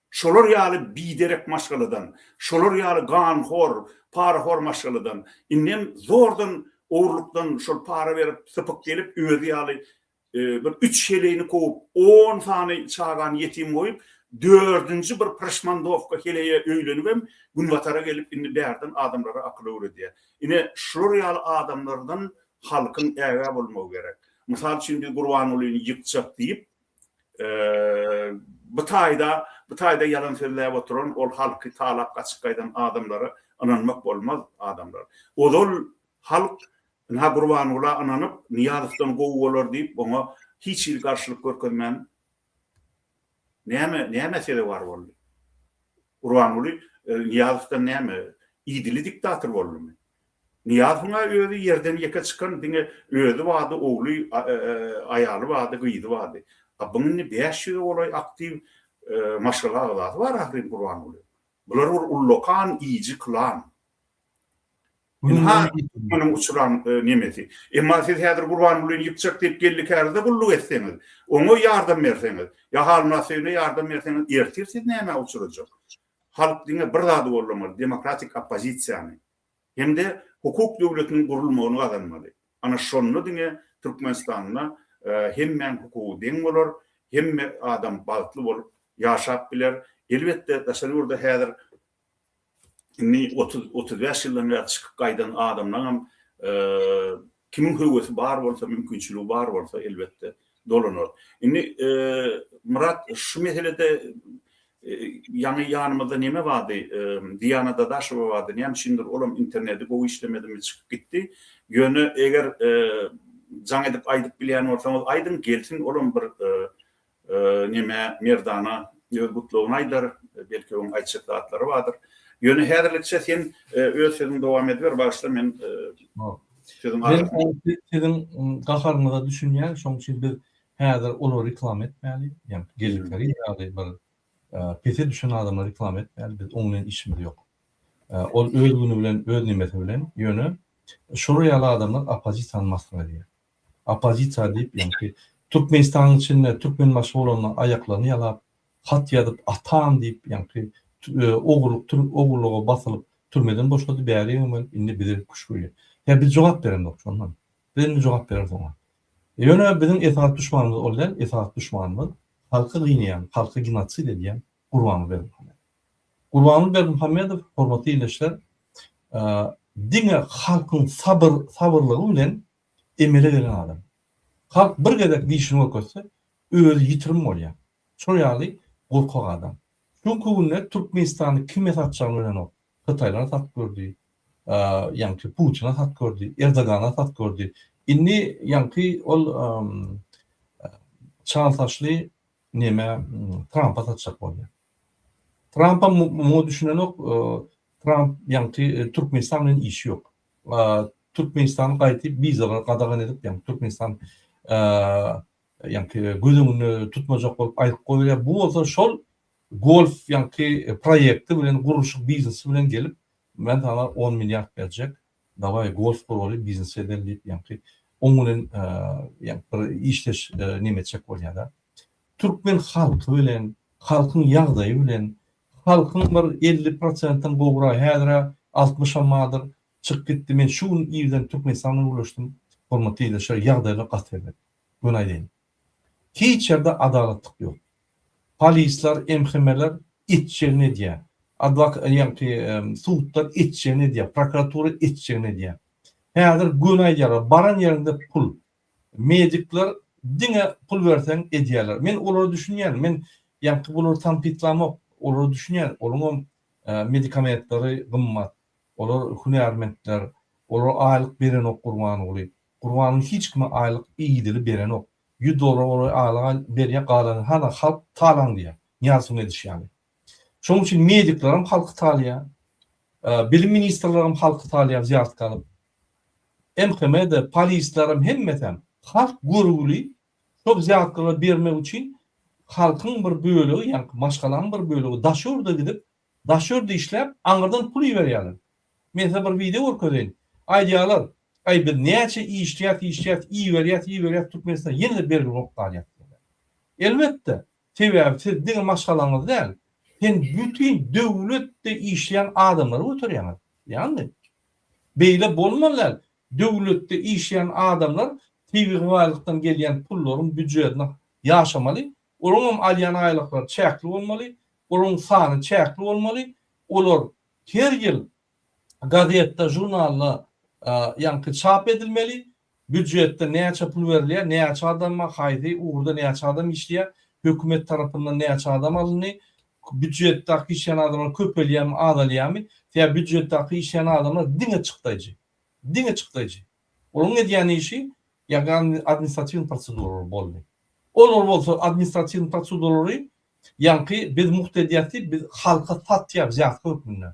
Şolar ýaly biderek maşgaladan, şolar ýaly ganhor, parahor maşgaladan, indem zordan ogurlykdan şol para berip sypyk gelip özi ýaly bir üç heleýini kowup, on sany çagany ýetim goýup, dördünji bir proşmandowka heleýe öýlenibem Günbatara gelip indi bärden adamlara akyl öwredýär. Ine şular ýaly adamlardan halkyň ägä bolmagy gerek. Mysal üçin biz Gurbangulyny ýykjak diýip, bu taýda bu taýda ýalan sözläp oturan ol halky talap gaçyp gaýdan adamlara ynanmak bolmaz adamlar. Ozal halk ynha Gurbangula ynanyp Nyýazowdan gowy bolar diýip oňa hiç hili garşylyk görkezmän näme nämä sezewar boldy? Gurbanguly Nyýazowdan näme idili diktator boldumy? Nyýazowyň-a özi ýerden ýeke çykan diňe özi bardy, ogly, aýaly bardy, gyzy bardy. A buň indi 500-e golaý aktiw maşgala agzasy bar ahyryn Gurbangulyň. Bular bir ullakan iýiji klan. Ynha munuň uçran nemesi. Emma siz häzir Gurbangulyny ýykjak diýip Geldi Kärize gulluk etseňiz, oňa ýardam berseňiz, ýa Halmyrat Söýüne ýardam berseňiz, ertir siz nämä uçrajak? Halk diňe bir zady goldamaly, demokratik oppozisiýany hem-de hukuk döwletiniň gurulmagyny gazanmaly. Ana şonda diňe Türkmenistanda hemmäň hukugy deň bolar, hemme adam bagtly bolup ýaşap biler. Elbetde, daşary ýurda häzir indi 30, 35 ýyldan bäri çykyp gaýdan adamlaňam Kimiň höwesi bar bolsa, mümkinçiligi bar bolsa, elbetde, dolanar. Indi, Myrat, şu meselede ýaňy ýanymyzda neme bardy, Diana Dadaşewa bardy, näme üçindir olam interneti gowy işlemedimi çykyp gitdi. Ýöne eger jaň edip aýdyp bilýän bolsaňyz aýdyň, gelsin olam bir Neme Merdana öz gutlagyny aýdar, belki oň aýtjak zatlary bardyr. Ýöne häzirlikçe sen öz sözüňi dowam ediber, bagyşla men sözüň arasynda. Men siziň gaharyňyza düşünýän, şonuň üçin biz häzir olary reklama etmäli, ýagny Geldi ýaly bir pese düşen adamlary reklama etmäli, biz oň bilen işimiz ýok. Ol öz güni bilen, öz nemesi bilen, ýöne şolar ýaly adamlar oppozisiýany masgara edýär. Oppozisiýa diýip, ýaňky Türkmenistanyň içinde Türkmenbaşy bolanda aýaklaryny ýalap, hat ýazyp, atam diýip, ýaňky ogurlyk, ogurlyga basylyp, türmeden boşady, bäri gelip, indi bize küşgürýär. Ýa biz jogap beremzok şondan. Biz indi jogap bereris oňa. Ýöne biziň esasy duşmanymyz ol däl, esasy duşmanymyz halky gynaýan, halky genosid edýän Gurbanguly Berdimuhamedow. Gurbanguly Berdimuhamedow, hormatly ildeşler, diňe halkyň sabyr, sabyrlygy bilen emele gelen adam. Halk bir gezek dişini görkezse, özi ýitirim bolýar. Şol ýaly gorkak adam. Şu günki günde Türkmenistany kime satjagyny bilenok. Hytaýlara satyp gördi, ýaňky Putine satyp gördi, Erdogana satyp gördi. Indi ýaňky ol çal saçly neme Trampa satjak bolýar. Trampam muňa düşünenok, Tramp ýaňky Türkmenistan bilen işi ýok. Türkmenistany gaýtyp wizalary gadagan edip, ýagny Türkmenistan ýaňky göz öňünde tutmajak bolup aýryp goýberýär. Bu bolsa şol golf ýaňky proýekti bilen gurluşyk biznesi bilen gelip, men saňa on milliard berjek, dawaý golf guraly, biznes edeli diýip ýaňky oň bilen ýaňky bir işdeş neme etjek bolýar-da. Türkmen halky bilen, halkyň ýagdaýy bilen, halkyň bir 50 prosentden gowragy häzir-ä altmyşam bardyr, çykyp gitdi. Men şu gün irden Türkmenistan bilen gürleşdim. Hormatly ildeşler, ýagdaýlar gaty erbet. Göni aýdaýyn. Hiç ýerde adalatlyk ýok. Polisler, MHM-ler etjegini edýär. Adwok ýaňky sudlar etjegini edýär, prokuratura etjegini edýär. Häzir göni aýdýarlar, baran ýeriňde pul. Medikler diňe pul berseň edýärler. Men olara düşünýän. Men ýaňky bulary tankytlamok. Olara düşünýän. Olaryňam medikamentleri gymmat. Olar hünärmentler. Olara aýlyk berenok Gurbanguly. Gurbanguly hiç kime aýlyk idili berenok. 100 dollar olara aýlyk berýär, galany hana halk talaň diýýär. Nyýazowyň edişi ýaly. Şonuň üçin mediklerem halky talaýar. Bilim ministrlerem halky talaýar wzýatka alyp. MHM-de, polislerem hemmesem halk görgüli şo wzýatkalary bermek üçin halkyň bir bölegi, ýaňky maşgalaň bir bölegi daşy ýurda gidip, daşy ýurda işläp, aňyrdan pul iberýärler. Men size bir wideo görkezeýin. Aýdýarlar, Aý biz näçe işleýäs, işleýäs, iberýäs, iberýäs Türkmenistana ýene-de bergi bolup galýas diýýärler. Elbetde, sebäbi siz diňe maşgalaňyzy däl, sen bütin döwletde işleýän adamlary göterýäňiz. Ýagny Beýle bolmaly däl. Döwletde işleýän adamlar tebigy baýlykdan gelýän pullaryň býujetine ýaşamaly. Olaryňam alýan aýlyklary çäkli bolmaly. Olaryň sany çäkli bolmaly. Olar her ýyl gazetde, žurnalda ýaňky çap edilmeli. Býujetde näçe pul berilýär, näçe adama, haýsy ugurda näçe adam işleýär, hökümet tarapyndan näçe adam alyndy, býujetdäki işleýän adamlar köpelýärmi, azalýarmy? Sebäbi býujetdäki işleýän adamlar diňe çykdaýjy. Diňe çykdaýjy. Olaryň edýän işi ýagny administratiwnyý proseduralar boldy. Olar bolsa administratiwnyý proseduralary ýaňky biz mugt edýäs diýip biz halka satýar wzýatka hökmünde.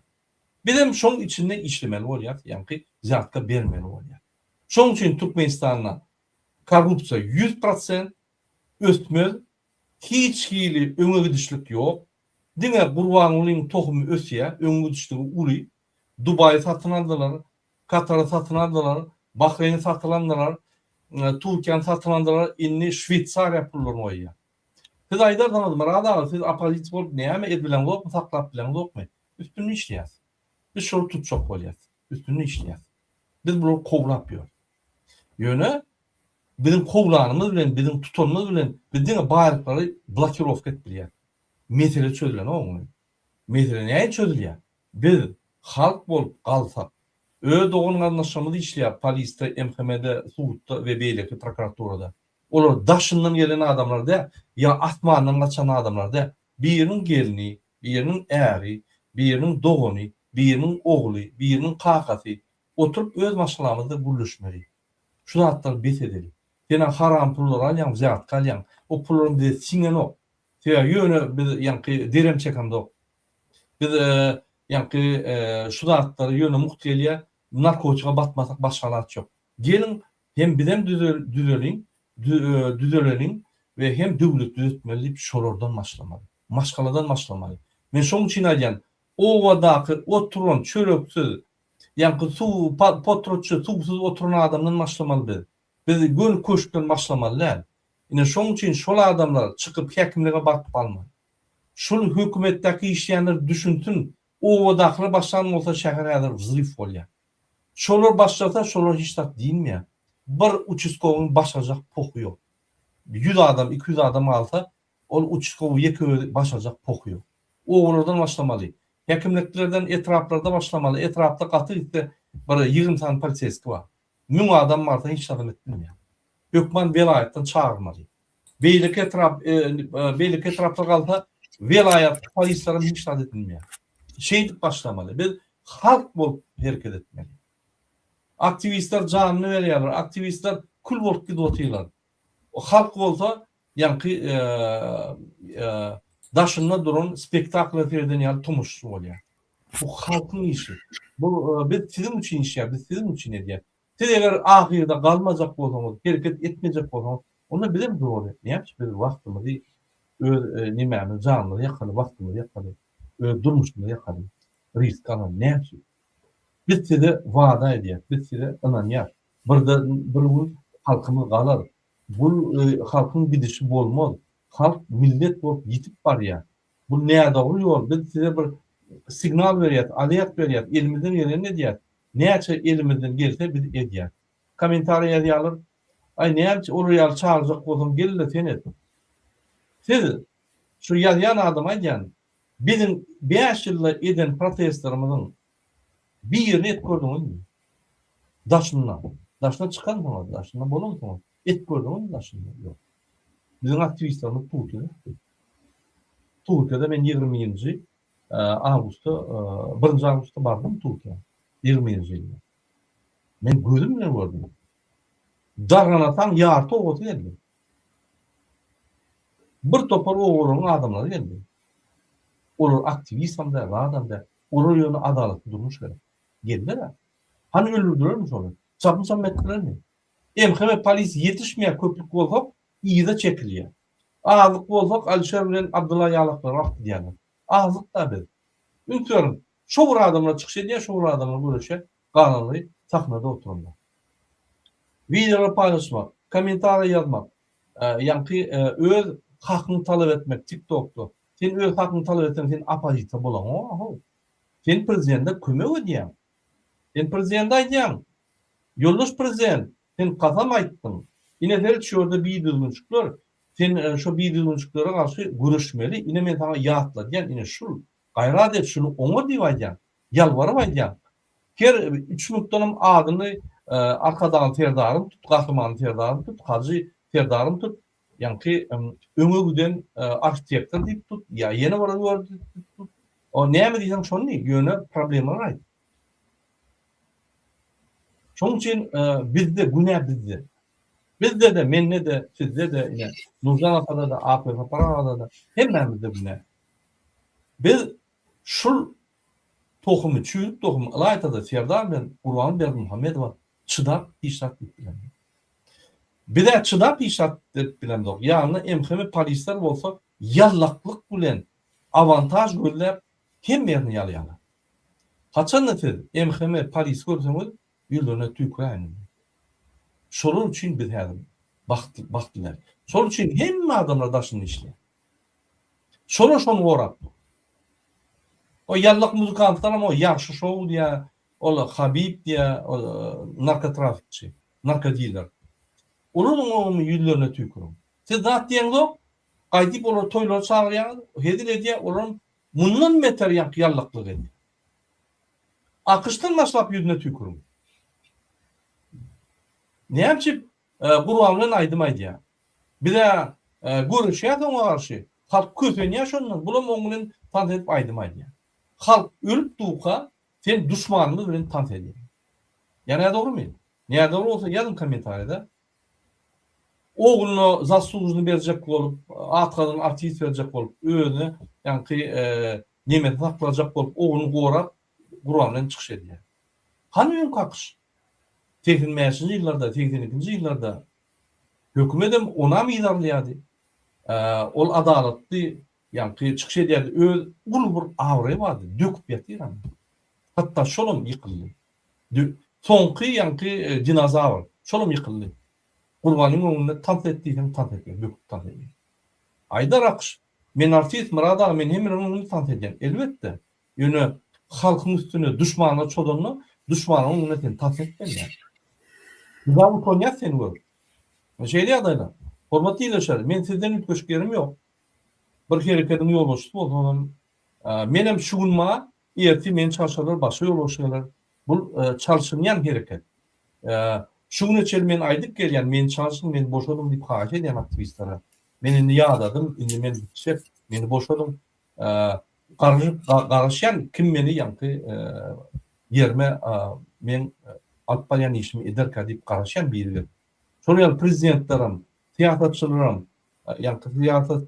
Bizem şoň içinde işlemeli bolýas, ýaňky wzýatka bermeli bolýas. Şoň üçin Türkmenistanda korrupsiýa 100% ösmez, hiç hili öňe gidişlik ýok. Diňe Gurbangulyň tohumy ösýär, öňe gidişligi uly. Dubaýy satyn aldylar, Katary satyn aldylar, Bahreýni satyn aldylar, Türkiýäni satyn aldylar, indi Şweýsariýa pullaryny goýýar. Siz aýdarsyňyz, Myrat aga, siz oppozisiýa bolup näme edibileňzokmy, saklap bileňzokmy? Üstünde işleýäs. Biz şol tutjak bolýas. Üstünde işleýäs. Biz bulary kowlap ýörüs. Ýöne biziň kowlanymyz bilen, biziň tutanymyz bilen biz diňe baýlyklary blokirowka edip bilýäs. Mesele çözülenok oň bilen. Mesele nähili çözülýär? Biz halk bolup galsak, öz dogan-garyndaşlarymyz işleýär polisde, MHM-de, sudda we beýleki prokuraturada. Olar daşyndan gelen adamlar däl, ýa asmandan gaçan adamlar däl. Biriniň gelni, biriniň äri, biriniň dogany, biriniň ogly, biriniň kakasy. Oturyp öz maşgalamyzda gürleşmeli. Şu zatlary bes edeli. Sen-ä haram pullary alýaň, wzýatka alýaň. O pullaram bize siňenok. Sebäbi ýöne biz ýaňky derem çekemzok. Biz. Ýaňky şu zatlary ýöne mugt gelýär. Narkotika batmasak başga alaç ýok. Geliň hem bizem düzeliň, düzeleliň we hem döwlet düzetmeli diýip şolardan başlamaly. Maşgaladan başlamaly. Men şoň üçin aýdýan, obadaky oturan çöreksiz, ýaňky suw potratçy suwsuz oturan adamdan başlamaly biz. Biz göni köşkden başlamaly däl. Ine şoň üçin şol adamlar çykyp häkimlige baryp galmaly. Şul hökümetdäki işleýänler düşünsin, obadakylar başlan bolsa şäher häzir wzryw bolýar. Şolar başlasa şolar hiç zat diýilmeýär. Bir uçastkowyň başarjak pohy ýok. 100 adam, 200 adam galsa ol uçastkowy ýeke özi başarjak pohy ýok. Obalardan başlamaly. Häkimliklerden etraplarda başlamaly. Etrapda gaty gitse bir 20 sany poliseýski bar. 1000 adam barsa hiç zadam edip bilmeýär. Hökman welaýatdan çagyrmaly. Beýleki etrap beýleki etraplar galsa welaýat polislerem hiç zat edilmeýär. Şeýdip başlamaly. Biz halk bolup hereket etmeli. Aktiwistler janyny berýärler, aktiwistler kül bolup gidip otyrlar. Halk bolsa ýaňky daşynda duran spektakla sereden ýaly tomaşaçy bolýar. Bu halkyň işi. Bu biz siziň üçin işýär, biz siziň üçin edýäs. Siz eger ahyrda galmajak bolsaňyz, hereket etmejek bolsaňyz, onda bizem dogry. Näme üçin biz wagtymyzy öz nemämizi, janymyzy ýakaly, wagtymyzy ýakaly, öz durmuşymyzy ýakaly, risk alaly, näme üçin? Biz size wada edýäs, biz size ynanýas. Birde bir gün halkymyz galar. Bu halkyň gidişi bolmaz. Halk millet bolup ýitip barýar. Bu nädogry ýol. Biz size bir signal berýäs, alert berýäs, elimizden gelenini edýäs. Näçe elimizden gelse biz edýäs. Kommentariýa ýazýarlar, Aý näme üçin olar ýaly çagyrjak bolsaň gel-de sen et. Siz şu ýazýan adama aýdýan, biziň bäş ýylda eden protestlerimiziň birini et gördüňizmi? Daşynda. Daşyna çykansyňyz, daşynda bolansyňyz. Et gördüňizmi daşynda? Ýok. Biziň aktiwistlerimiz Türkiýede. Türkiýede men 21-nji awgustda, birinji awgustda bardym Türkiýä. 21-nji ýylda. Men gözüm bilen gördüm. Darganataň ýarty obasy geldi. Bir topar obalaryň adamlary geldi. Olar aktiwistam däl, zadam däl. Olar ýöne adalatly durmuş gerek. Geldiler-ä. Hany öldürdilermi şony? Çapym-çapym etdilermi? MHM polis ýetişmeýär köplük bolsak yza çekilýär. Azlyk bolsak Alişer bilen Abdylla ýalaklary alyp gidýärler. Azlyk-da biz. Üns beriň, şo bir adamlar çykyş edýär, şo bir adamlar göreşýär, galanlary sahnada oturanlar. Wideolar paýlaşmak, kommentariýa ýazmak, ýaňky öz hakyňy talap etmek TikTokda. Sen öz hakyňy talap etseň sen oppozisiýa bolaňok-a-how. Sen prezidente kömek edýäň. Sen prezidente aýdýaň, Ýoldaş prezident, sen kasam aýtdyň. Ine seret şu ýerde bidüzgünçikler. Sen şo bidüzgünçiklere garşy göreşmeli. Ine men saňa ýatladýan, ine şul. Gaýrat et, şuny oňar diýip aýdýan. Ýalbaryp aýdýan. Her üç minutdanam adyny Arkadagly Serdaryň tut, Gahryman Serdaryň tut, Hajy Serdaryň tut, ýaňky öňe giden arhitektor diýip tut, ýa ýene bir ýol diýip tut. O näme diýseň şony diý, ýöne problemalary aýt. Şonuň üçin bizde günä bizde. Bizde-de, mende-de, sizde-de, ine, Nurjan atada-da, Akly Sapar agada-da, hemmämizde günä. Biz şul tohumy, çüýrük tohumy, ylaýta-da Serdar bilen Gurban Berdimuhamedowa çydap hiç zat diýip bilemzok. Biz-ä çydap hiç zat diýip bilemzok. Ýanynda MHM polisler bolsa ýallaklyk bilen awantaž gözläp hemme ýerini ýalaýarlar. Haçanda siz MHM polis görseňiz ýüzlerine tüýküräýiň indi. Şolar üçin biz häzir bagtly bagtly däl. Şol üçin hemme adamlar daşynda işleýär. Şolar şony gorap dur. O ýallak muzykantlaram o ýagşy şou diýýär, ol Habib diýýär, ol narkotrafikçi, narkodiler. Olaryň oňumy ýüzlerine tüýküriň. Siz zat diýeňzok, gaýdyp olary toýlara çagyrýaňyz, hezil edýär, olaram Mundan beter ýaňky ýallaklyk edýär. AKŞdan başlap ýüzüne tüýküriň. Näme üçin Gurban bilen aýdym aýdýar? Biz-ä göreşýäs oňa garşy. Halk kösenýär şondan. Bulam oň bilen tans edip aýdym aýdýar. Halk ölüp durka sen duşmanymyz bilen tans edýäň. Ýa nädogrymy? Nädogry bolsa ýazyň kommentariýada. Ogluna zaslužny berjek bolup, at gazanan artist berjek bolup, özüne ýaňky. Nemesini saklajak bolup ogluny gorap Gurban bilen çykyş edýär. Hany öňki akyş? 85-nji ýyllarda, 82-nji ýyllarda hökümedem onam yzarlaýardy. Ol adalatly ýaňky çykyş edýärdi. Öz uly bir abraýy bardy, döküp ýatyr indi. Hatda şolam ýykyldy. Soňky ýaňky dinozawr, şolam ýykyldy. Gurbanyň öňünde tans et diýseň tans etmez, böküp tans edýär. Aýdar akyş, men artist Myrat aga men hemmeleriň öňünde tans edýän. Elbetde. Ýöne halkyň üstüne duşmanlar çozanda duşmanyň öňünde sen tans etmeli däl. Bizä utanýas seni görüp. Şeýle ýagdaýlar. Hormatly ildeşler, men sizden üýtgeşik ýerim ýok. Bir herekediň ýolbaşçysy bolsamam, menem şu gün bar, ertir meni çalşarlar, başga ýolbaşçy geler. Bul çalşynýan hereket. Şu güne çenli men aýdyp gelýän, meni çalşyň, meni boşadyň diýip haýyş edýän aktiwistlere. Men indi ýadadym, indi men bitjek, meni boşadyň. Garaşýan kim meni ýaňky ýerime meň alyp barýan işimi ederkä diýip garaşýan biri gelip. Şol ýaly prezidentlerem, syýasatçylaram, ýaňky syýasat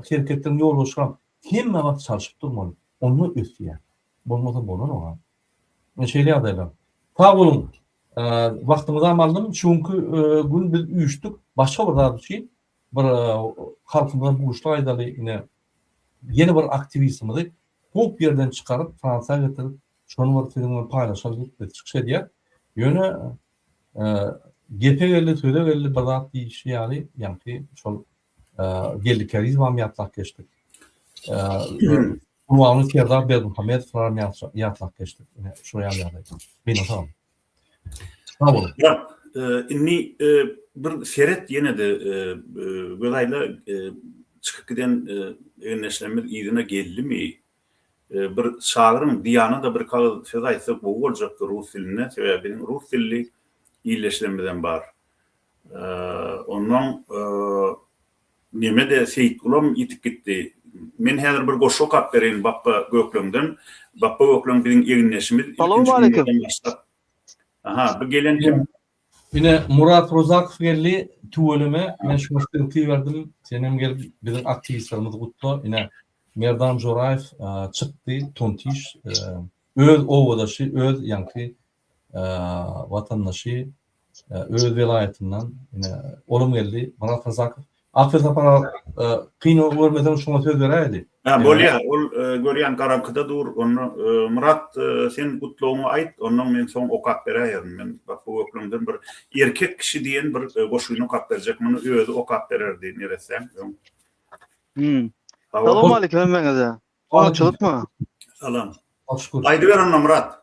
hereketleriň ýolbaşçylaram hemme wagt çalşyp durmaly. Onda ösýär. Bolmasa bolanok. Şeýle ýagdaýlar. Sag boluň. Wagtyňyzam aldym. Şu günki gün biz üýşdük. Başga bir zat üçin bir halkymyza buşluk aýdaly. Ine ýene bir aktiwistimizi hop ýerden çykaryp Fransiýa getirip şony bir siziň bilen paýlaşaly diýip biz çykyş edýäs. Ýöne gepe geldi, söze geldi bir zat diýişi ýaly ýaňky şol Geldi Kärizowam ýatlap geçdik. Gurbanguly Serdar Berdimuhamedowlaram ýatlap geçdik. Ine şo ýaly ýagdaý. Gynansagam. Sag boluň. Ýa, indi bir seret ýene-de göz aýla çykyp giden egindeşlerimiz yzyna geldimi? Bir çagyryň, Diana-da bir kagyz söz aýtsa gowy boljakdy rus dilinde, sebäbi biziň rus dilli ildeşlerimizem bar. Onnoň neme-de Seýitgulam ýitip gitdi. Men häzir bir goşgy okap bereýin Bapba Gökleňden. Bapba Gökleň biziň egindeşimiz. Salowmaleýkim. Aha, bu gelen kim? Ine Murat Rozakow geldi tüweleme men şuňa ssylka berdim senem gelip biziň aktiwistlerimizi gutla ine Merdan Joraýew çykdy tontiş öz obadaşy öz ýaňky watandaşy öz welaýatyndan ine olam geldi Myrat Razakow Akyl Sapar aga kyn görmeseň şuňa söz beräýeli. Hä bolýa ol görýän garaňkyda dur onda Myrat sen gutlagyňy aýt ondan men soň okap beräýerin men bak bu gökleňden bir erkek kişi diýen bir goşgyny okap berjek muny özi okap bererdi neressäň öň. Hmm. Salowmaleýkim hemmäňize. Oňatçylykmy? Salam. Aýdyber onda Myrat.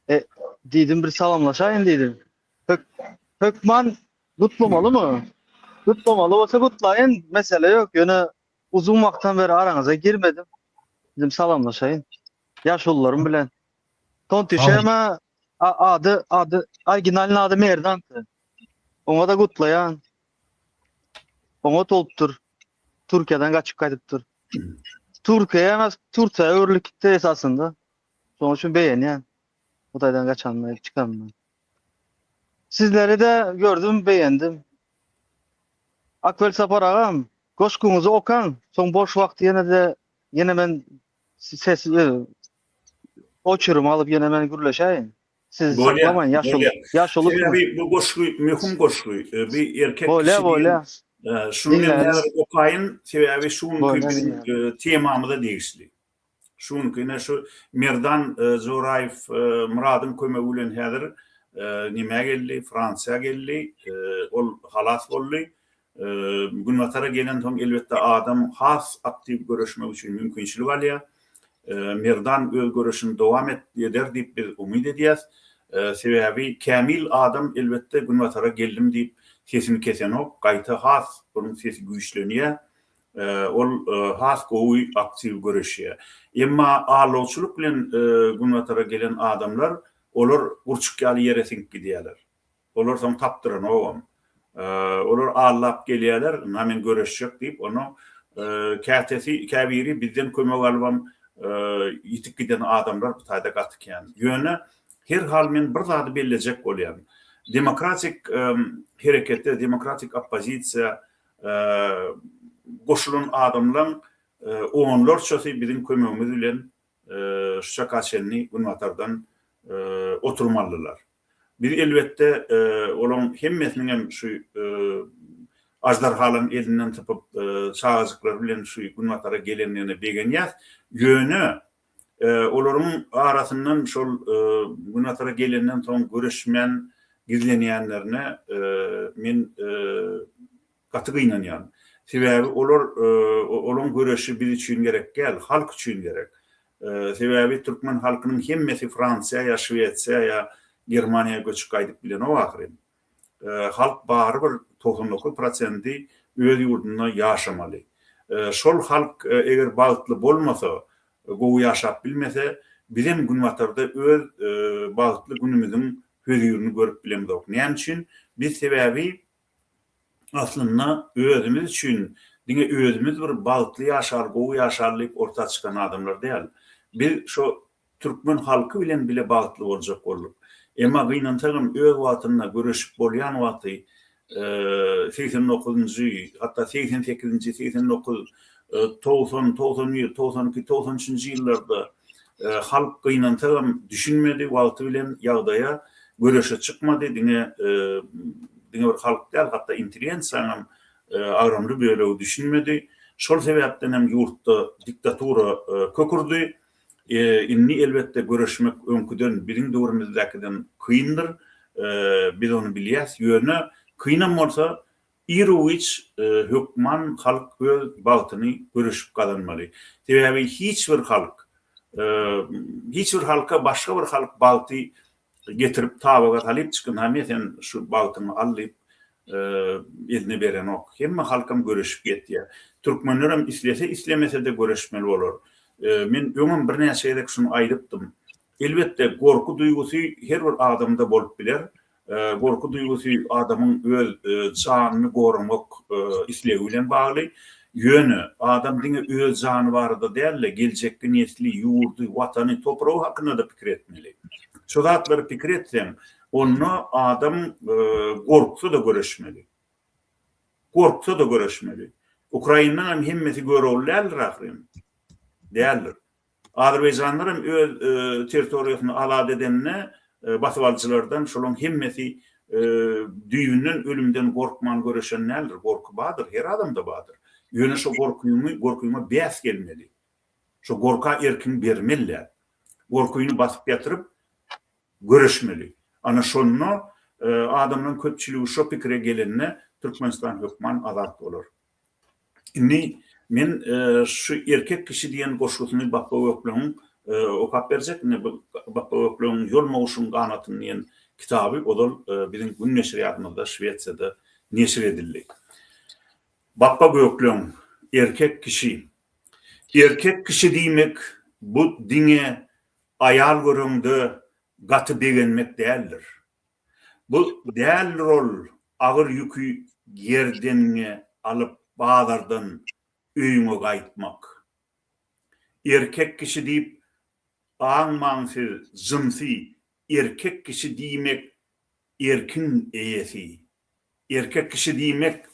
E, diýdim bir salamlaşaýyn diýdim. Hök, hökman gutlamalymy? Gutlamaly bolsa gutlaýyn, mesele ýok. Ýöne uzyn wagtdan beri araňyza girmedim. Diýdim salamlaşaýyn. Ýaşulularym bilen. Tontişema ady ady originalny ady Merdandy. Oňa-da gutlaýan. Oňat bolupdyr. Türkiýeden gaçyp gaýdypdyr. Türkiýe emas, Türkiýä öwrülip gitdi esasynda. Şonuň üçin begenýän. Hytaýdan gaçanyna, çykanyna. Sizleri-de gördüm, begendim. Akwel Sapar agam, goşgyňyzy okaň, soň boş wagt ýene-de ýene men ses oçurum alyp ýene men gürleşäýin. Sizi Bolýa, saklamaýyn, ýaşuly. bolýa. Ýaşuly. Sebäbi bu goşgy möhüm goşgy. E, Bir erkek Bolýa, kişi bolýa. diýen, e, şuny men Diňläris. häzir okaýyn, sebäbi şu günki Bolýa, biziň diňläris. e, temamyza degişli. Şu günki ine şu Merdan e, Joraýew e, Myradyň kömegi bilen häzir e, nämä geldi, Fransiýa geldi, e, ol halas boldy. E, Günbatara gelensoň elbetde adam has aktiw göreşmek üçin mümkinçilik alýar. Merdan öz göreşini dowam eder diýip biz umyt edýäs. Sebäbi kämil adam elbetde Günbatara geldim diýip sesini kesenok, gaýta has onuň sesi güýçlenýär. Ol has gowy aktiw göreşýär. Emma aldawçylyk bilen Günbatara gelen adamlar olar gurçuk ýaly ýere siňip gidýärler. Olar soň tapdyranogam. Olar aldap gelýärler, ynha men göreşjek diýip, onda kätesi, käbiri bizden kömek alybam ýitip giden adamlar bu taýda gaty kän. Ýöne her hal men bir zady bellejek bolýan. Demokratik herekete, demokratik oppozisiýa goşulan adamlaň. onlarçasy biziň kömegimiz bilen şu çaka çenli Günbatardan oturum aldylar. Biz elbetde olaň hemmesiniň hem şu aždarhalaryň elinden sypyp çagajyklary bilen şu Günbatara gelendigine begenýäs. Ýöne olaryň arasyndan şol Günbatara gelenden soň göreşmän gizlenýänlerine men gaty gynanýan. Sebäbi olar olaň göreşi biz üçin gerek däl, halk üçin gerek. Sebäbi türkmen halkynyň hemmesi Fransiýa ýa Şwesiýa ýa Germaniýa göçüp gaýdyp bilenok ahyryn. Halk barybir 99 prosendi öz ýurdunda ýaşamaly. Şol halk eger bagtly bolmasa, gowy ýaşap bilmese, bizem günbatarda öz bagtly günümiziň hözirini görüp bilemzok. Näme üçin? Biz sebäbi aslynda özümiz üçin diňe özümiz bir bagtly ýaşaly, gowy ýaşaly diýip orta çykan adamlar däl. Biz şo türkmen halky bilen bile bagtly boljak bolduk. Emma gynansagam öz wagtynda göreşip bolýan wagty 89-njy, hatda 88-nji, 89, 90, 91, 92, 93-nji ýyllarda Halk gynansagam düşünmedi wagty bilen ýagdaýa, göreşe çykmady, diňe diňe bir halk däl, hatda intelligensiýaňam agramly bölegi düşünmedi. Şol sebäpden hem ýurtda diktatura kök urdy. Indi elbetde göreşmek öňküden, biziň döwrümizdäkiden kyndyr. Biz ony bilýäs. Ýöne kynam bolsa Iru-giç hökman halk öz bagtyny göreşip gazanmaly. Sebäbi hiç bir halk, hiç bir halka başga bir halk bagty getirip tabaga salyp çykyn hany sen şu bagtyňy al diýip eline berenok. Hemme halkam göreşip ýetýär. Türkmenlerem islese islemese-de göreşmeli bolar. Men öňem birnäçe gezek şuny aýdypdym. Elbetde gorky duýgusy her bir adamda bolup biler. Gorky duýgusy adamyň öz janyny goramak islegi bilen bagly. Ýöne adam diňe öz jany barada däl-de, geljekki nesli, ýurdy, Watany, topragy hakynda-da pikir etmeli. Şu zatlary pikir etseň, onda adam gorksa-da göreşmeli. Gorksa-da göreşmeli. Ukrainanyňam hemmesi Görogly däldir ahyryn. Däldir. Azerbaýjanlar hem öz territoriýasyny azat edende basybalyjylardan şolaň hemmesi düýbünden ölümden gorkman göreşen däldir. Gorky bardyr, her adamda bardyr. Ýöne şo gorkyňy, gorkyňa bäs gelmeli. Şo gorka erkiňi bermeli däl. Gorkyny basyp ýatyryp göreşmeli. Ana şonda adamlaryň köpçüligi şo pikire gelende Türkmenistan hökman azat bolar. Indi men şu Erkek kişi diýen goşgusyny Bapba Gökleňiň okap berjek. Indi bu Bapba Gökleňiň Ýolma guşuň ganatyny diýen kitaby ozal biziň Gün neşirýatymyzda Şwesiýada neşir edildi. Bapba Gökleň, Erkek kişi. Erkek kişi diýmek bu diňe aýal göreňde gaty begenmek däldir. Bu däldir ol agyr ýüki gerdeniňe alyp bazardan öýüňe gaýtmak. Erkek kişi diýip aňmaň siz jynsy erkek kişi diýmek erkiň eýesi. Erkek kişi diýmek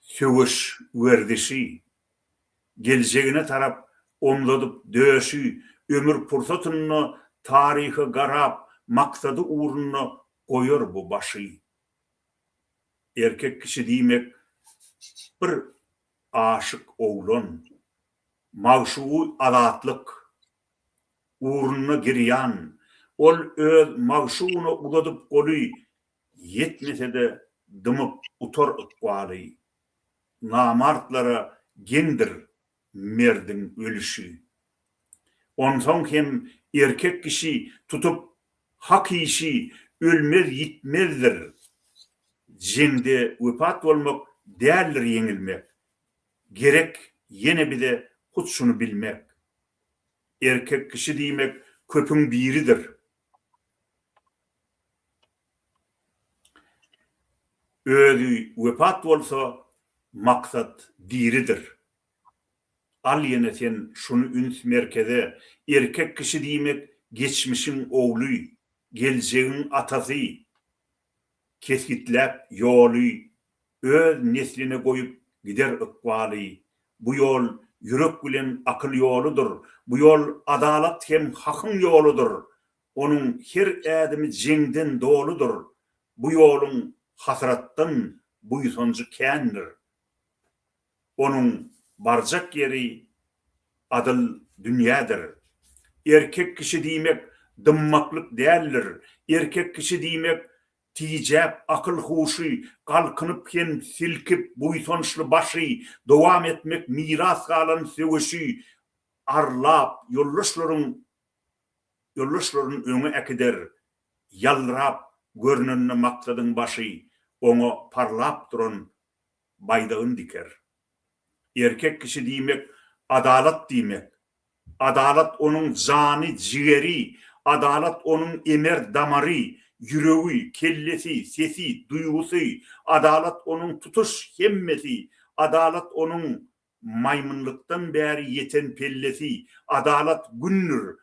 söweş werzişi. Geljegine tarap omzadyp döşi, ömür pursatynda taryha garap, maksady ugrunda goýar bu başy. Erkek kişi diýmek bir aşyk oglan, magşugy azatlyk ugrunda girýan, ol öz magşugyna uzadyp goly, ýetmese-de dymyp utar ykbaly. Namartlara geňdir merdiň ölüşi. Onsoň hem erkek kişi tutup hak işi ölmez-ýitmezdir. Jeňde wepat bolmak däldir ýeňilmek. Gerek ýene bize hut şuny bilmek. Erkek kişi diýmek köpüň biridir. Özi wepat bolsa, maksat diridir. Al ýene sen şuny üns merkeze, erkek kişi diýmek geçmişiň ogly, geljegiň atasy. Kesgitläp ýoly, öz nesline goýup gider ykbaly. Bu ýol ýürek bilen akyl ýoludyr. Bu ýol adalat hem hakyň ýoludyr. Onuň her ädimi jeňden doludyr. Bu ýoluň hasratdan buýsanjy kändir. Onuň barjak ýeri adyl dünýädir. Erkek kişi diýmek dymmaklyk däldir. Erkek kişi diýmek tijäp akyl-huşy, galkynyp hem silkip buýsançly başy, dowam etmek miras galan söweşi, arlap ýoldaşlaryň ýoldaşlaryn öňe äkider, ýaldyrap görnende maksadyň başy, oňa parlap duran baýdagyn diker. Erkek kişi diýmek adalat diýmek. Adalat onuň jany, jigeri, adalat onuň emer damary, ýüregi, kellesi, sesi, duýgusy, adalat onuň tutuş hemmesi, adalat onuň maýmynlykdan bäri ýeten pellesi, adalat gündür,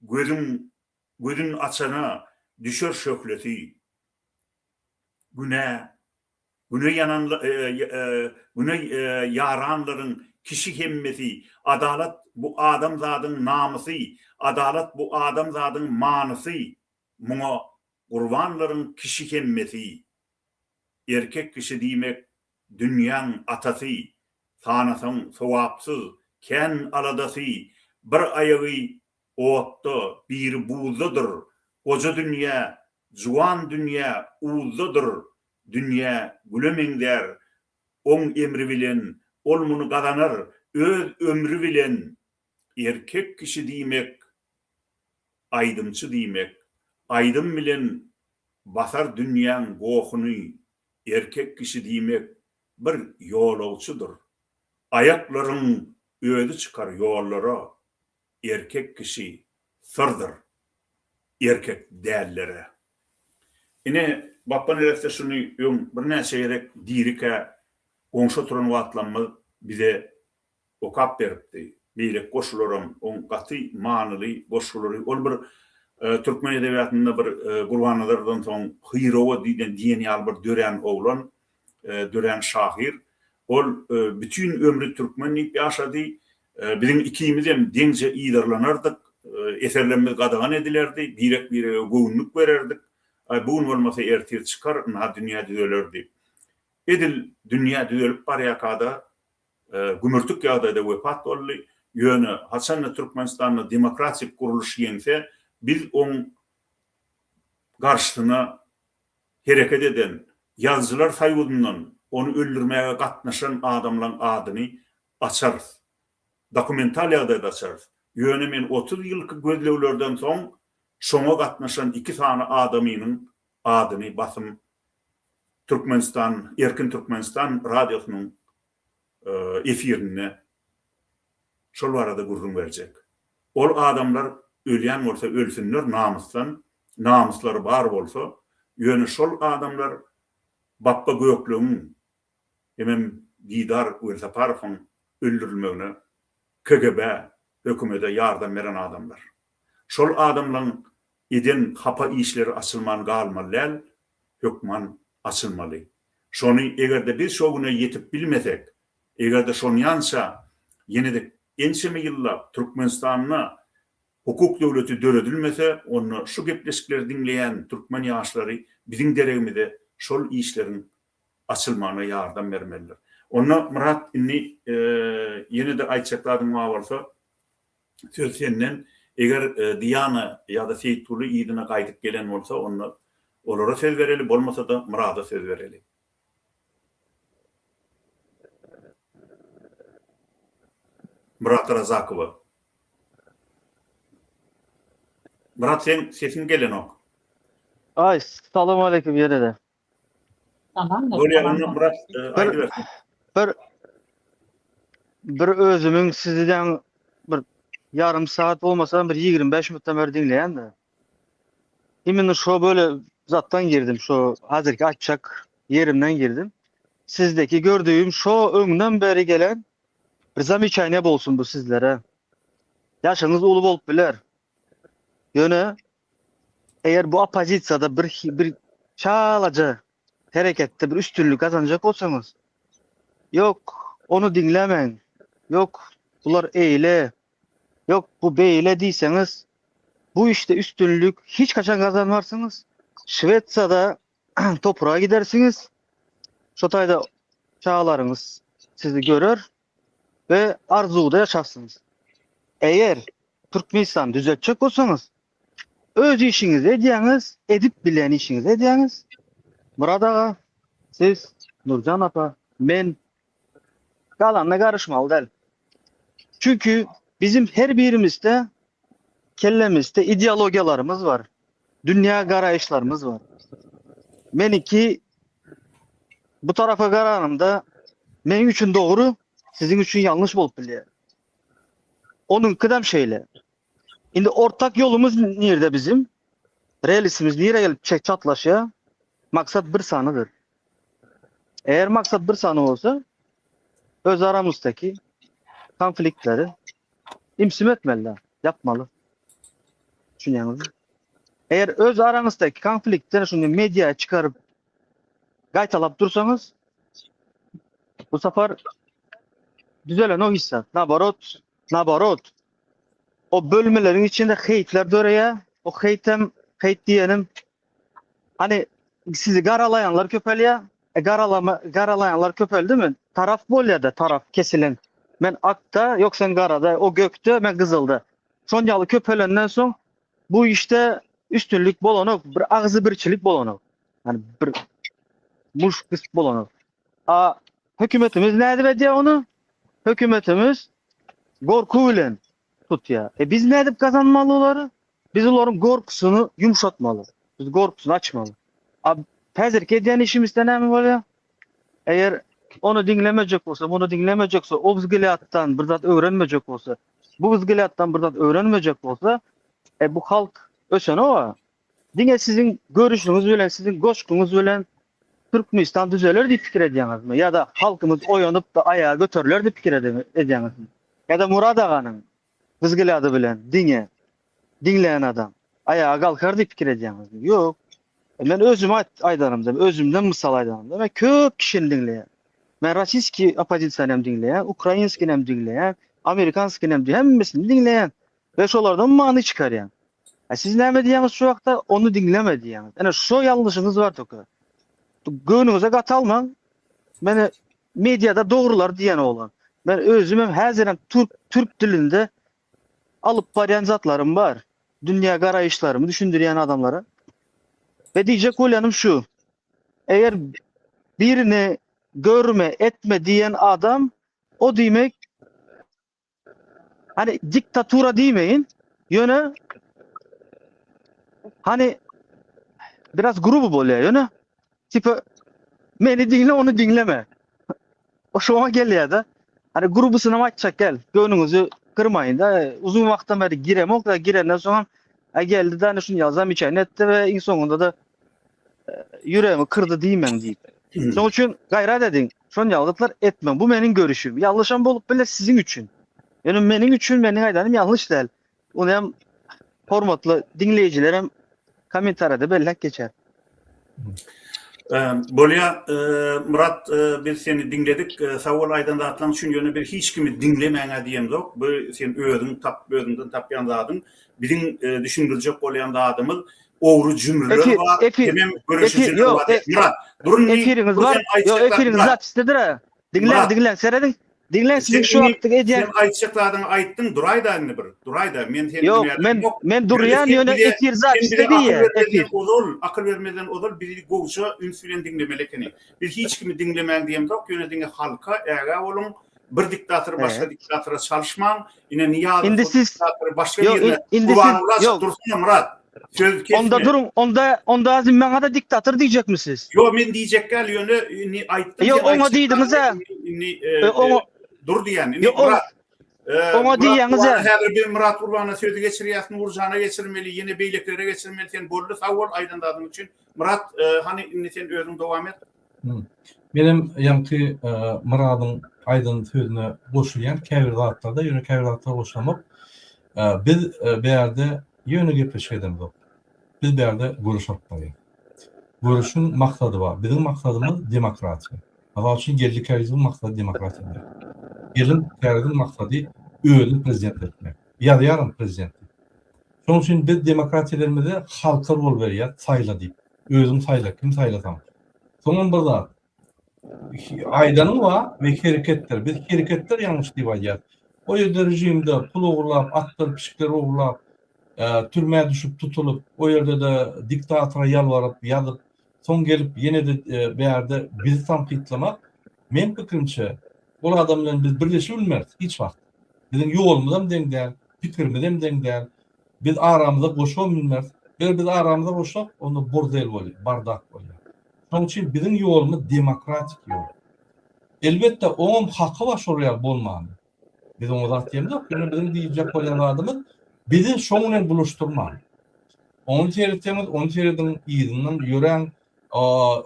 gözüň gözün açana düşer şöhlesi. Güne Güne ýanan Güne ýaranlaryň kişi hemmesi, Adalat bu adamzadyň namysy, Adalat bu adamzadyň manysy, Muňa gurbanlaryň kişi hemmesi. Erkek kişi diýmek dünýäň atasy, Sanasaň sogapsyz kän aladasy, Bir aýagy otda, biri buzdadyr, Goja dünýä, juwan dünýä uzdadyr, Dünýä güle meňzär oň emri bilen, Ol muny gazanar öz ömri bilen. Erkek kişi diýmek, aýdymçy diýmek, Aýdym bilen basar dünýäň gohuny. Erkek kişi diýmek bir ýolagçydyr, Aýaklaryň özi çykar ýollara. Erkek kişi syrdyr erkek dällere. Ine, Bapba neresse şuny öň birnäçe gezek dirikä goňşy oturan wagtlamyz bize okap beripdi. Beýleki goşgularam oň gaty manyly goşgulary. Ol bir türkmen edebiýatynda bir Gurbannazardan soň Hyrowa diýen diýen ýaly bir dörän oglan, dörän şahyr. Ol bütin ömri türkmen diýip ýaşady. Biziň ikimizem deňje yzarlanardyk, eserlerimiz gadagan edilerdi, birek-birege göwünlik bererdik. Aý, bu gün bolmasa ertir çykar, ynha dünýä düzeler diýip. Edil dünýä düzelip barýarka-da, gümürtik ýagdaýda wepat boldy. Ýöne, haçan-da Türkmenistanda demokratik gurluş ýeňse, biz oň garşysyna hereket eden, Ýazyjylar soýuzyndan ony öldürmäge gatnaşan adamlaň adyny açarys. Dokumental ýagdaýda açarys. Ýöne men 30 ýylky gözleglerden soň şoňa gatnaşan iki sany adamynyň adyny basym Türkmenistan, Erkin Türkmenistan radiosynyň efirinde şol barada gürrüň berjek. Ol adamlar ölýän bolsa ölsünler namysdan, namyslary bar bolsa, ýöne şol adamlar Bapba Gökleňiň hemem Didar Welsaparowyň öldürilmegine KGB-ä, hökümede ýardam beren adamlar. Şol adamlaň eden hapa işleri açylman galmaly däl, hökman açylmaly. Şony eger-de biz şo güne ýetip bilmesek, eger-de şonýança ýene-de ençeme ýyllap Türkmenistanda hukuk döwleti döredilmese, onda şu gepleşikleri diňleýän türkmen ýaşlary biziň deregimize şol işleriň açylmagyna ýardam bermelidir. Onda Myrat indi ýene-de aýtjak zadyň bar bolsa söz senden. Eger Diana ýa-da Seýitguly yzyna gaýdyp gelen bolsa onda olara söz bereli, bolmasa-da Myrada söz bereli. Myrat Razakowa. Myrat seň sesiň gelenok. Aý, salowmaleýkim ýene-de. Salam. Bolýar, onda Myrat aýdybersin. Bir bir özümiň sizden bir ýarym saat bolmasa bir 25 minutdan beri diňleýän-de. Imенно şo böyle zatdan girdim, şo hazirki aýtjak ýerimden girdim. Sizdeki gördüğüm şo öňden beri gelen bir zamечание bolsun bu sizlere. Ýaşyňyz uly bolup biler. Ýöne eger bu oppozisiýada bir bir çalaja hereketde bir üstünlik gazanjak bolsaňyz, ýok. Ony diňlemäň. Ýok, bular eýle, ýok, bu beýle diýseňiz, bu işde üstünlik hiç haçan gazanmarsyňyz. Şwesiýada topraga gidersiňiz. Şo taýda çagalaryňyz sizi görer we arzuwda ýaşarsyňyz. Eger Türkmenistany düzetjek bolsaňyz, öz işiňizi edýäňiz, edip bilýän işiňizi edýäňiz. Myrat aga, siz, Nurjan apa, men galanyna garyşmaly däl. Çünki bizim her birimizde kellemizde ideologiýalarymyz bar. Dünýä garaýyşlarymyz bar. Meniňki bu tarapa garanymda meniň üçin dogry, siziň üçin ýalňyş bolup bilýär. Onuňkydam şeýle. Indi ortak ýolumyz nirde bizim? Relisimiz nirä gelip çatlaşýar? Maksat bir sanydyr. Eger maksat bir sany bolsa, öz aramyzdaky konfliktleri imsim etmeli, ýapmaly. Düşünýäňizmi? Eger öz araňyzdaky konfliktleri şuny media çykaryp gaýtalap dursaňyz, bu sapar düzelenok hiç zat. Naborot, naborot. O bölmeleriň içinde heýtler döreýär. O heýtem, heýt diýenim Hani sizi garalaýanlar köpelýär. E garalama garalaýanlar köpeldimi? Taraf bolýar-da, taraf kesilen. Men akda, ýok sen garada, o gökde, men gyzylda. Şon ýaly köpelenden soň bu işde üstünlik bolanok, bir agzybirçilik bolanok. Hani bir muş kys bolanok. A hökümetimiz nädip edýär ony? Hökümetimiz gorky bilen tutýar. E biz nädip gazanmaly olary? Biz olaryň gorkusyny ýumşatmaly. Biz gorkusyny açmaly. A häzirki edýän işimizde näme bolýar? Eger ony diňlemejek bolsa, muny diňlemejek bolsa, o wzglýaddan bir zat öwrenmejek bolsa, bu wzglýaddan bir zat öwrenmejek bolsa, e bu halk ösenok-a. Diňe siziň görüşiňiz bilen, siziň goşgyňyz bilen Türkmenistan düzeler diýip pikir edýäňizmi? Ýa-da halkymyz oýanyp-da aýaga göteriler diýip pikir edýäňizmi? Ýa-da Murad aganyň Wzglýady bilen diňe diňleýän adam aýaga galkar diýip pikir edýäňizmi? Ýok. E, men özüm aýdanymda, özümden mysal aýdanymda, men köp kişini diňleýän. Men rossiýski oppozisiýany hem diňleýän, ukrainskini hem diňleýän, amerikanskini hem, hemmesini diňleýän we şolardan many çykarýan. E siz näme diýýäňiz şu wagtda? Ony diňleme diýýäňiz. Ene şo ýalňyşyňyz bar töke. Göwnüňize gaty almaň. Meni Mediada dogrular diýen oglan. Men özümem häzirem türk türk dilinde alyp barýan zatlarym bar. Dünýä garaýyşlarymy düşündirýän adamlara. We diýjek bolýanym şu. Eger birini görme, etme diýen adam o diýmek Hani diktatura diýmeýin, ýöne hani biraz gruby bolýar ýöne tipa meni diňle ony diňleme. O şoňa gelýär-de. Hani grubusynam aýtjak gel. Göwnüňizi kyrmaýyn-da. Uzyn wagtdan bäri giremok-da, girenden soňam a geldi-de hani şuny ýaly zamечание etdi we iň soňunda-da ýüregimi kyrdy diýmäň diýip. Şonuň üçin gaýrat ediň, şon ýalgytlar etmäň. Bu meniň görüşim. Ýalňyşam bolup biler siziň üçin. Ýöne meniň üçin meniň aýdanym ýalňyş däl. Ony hem hormatly diňleýjilerem kommentariýada belläp geçer. Bolýa Myrat biz seni diňledik. Sag bol aýdan zatlaň üçin ýöne biz hiç kimi diňlemäňä diýemzok. Bu sen özüň tap özüňden tapýan zadyň. Biziň düşündirjek bolýan zadymyz ogry jümrüler Efir, bar, efir, hemem efir, göreşijiler ýok, bar. e, Myrat, durun efiriňiz dur bar, sen ýok, aýtjak efiriňiz Myrat, zapisidir ha. Diňläň, Myrat, diňläň, serediň. Diňläň sen siziň şu indi wagtky edýän sen aýtjak zadyňy aýtdyň, duraýda indi bir, duraýda. Men seni Ýok, men günälämok. men Ýöne durýan, sen ýöne bize efir sen zapisde bize akyl diýýär, bermezden efir. ozal, akyl bermezden ozal bizi gowja üns bilen diňlemeli ekeniň. Biz hiç kimi diňlemäň diýemzok, ýöne diňe halka ägä boluň, Bir diktatory başga He. diktatora çalyşmaň. Ine Nyýazow Indi şol siz diktatory başga Ýok, birine indi siz Gurbanguly açyp ýok. dursana Myrat. Söz kesme. Onda duruň, onda onda azim maňa-da diktator diýjekmi siz? Ýok, men diýjek däl, ýöne indi aýtdym Ýok, sen oňa aýtjak diýdiňiz-ä. zadyňy indi e, E, oňa e, dur diýen. Indi Ýok, oň Myrat, e, oňa Myrat diýýäňiz-ä. Gurbana häzir biz Myrat Gurbana sözi geçirýäs, Nurjana geçirmeli, ýene beýlekilere geçirmeli. Sen boldy, sag bol aýdan zadyň üçin. Myrat, e, hany indi sen özüň dowam et. Menem ýaňky Myradyň aýdan sözüne goşulýan käbir zatlarda, ýöne käbir zatlara goşulamok. Biz bärde ýöne gepleşik edemzok. Biz bärde göreş alyp barýas. Göreşiň maksady bar. Biziň maksadymyz demokratiýa. Mysal üçin Geldi Kärizowyň maksady demokratiýa däl. Gelin Kärizowyň maksady özüni prezident etmek. Ýazýaram prezident diýip. Şonuň üçin biz demokratiýa halka rol berýäs, saýla diýip. Özüň saýla, kim saýlasaň. Soňam bir zat. Aýdanyň bar we hereketler. Biz hereketler ýalňyş diýip aýdýas. O ýerde režimde pul ogurlap, atlar, pişikleri ogurlap, türmä düşüp, tutulyp, o ýerde-de diktatora ýalbaryp, ýazyp, soň gelip ýene-de bärde bizi tankytlamak, meň pikirimçe, ol adam bilen biz birleşibilmeris hiç wagt. Biziň ýolumyzam deň däl, pikirimizem deň däl. Biz aramyza goşubam bilmeris. Eger biz aramyza goşsak, onda burdel bolýar, bardak bolýar. Şonuň üçin biziň ýolumyz demokratik ýol. Elbetde, oňam haky bar şol ýaly bolmany. Biz oňa zat diýemzok, ýöne biziň diýjek bolýan zadymyz, bizi şoň bilen bulaşdyrmaň. Ony seretseňiz, ony serediň, yzyndan ýöräň,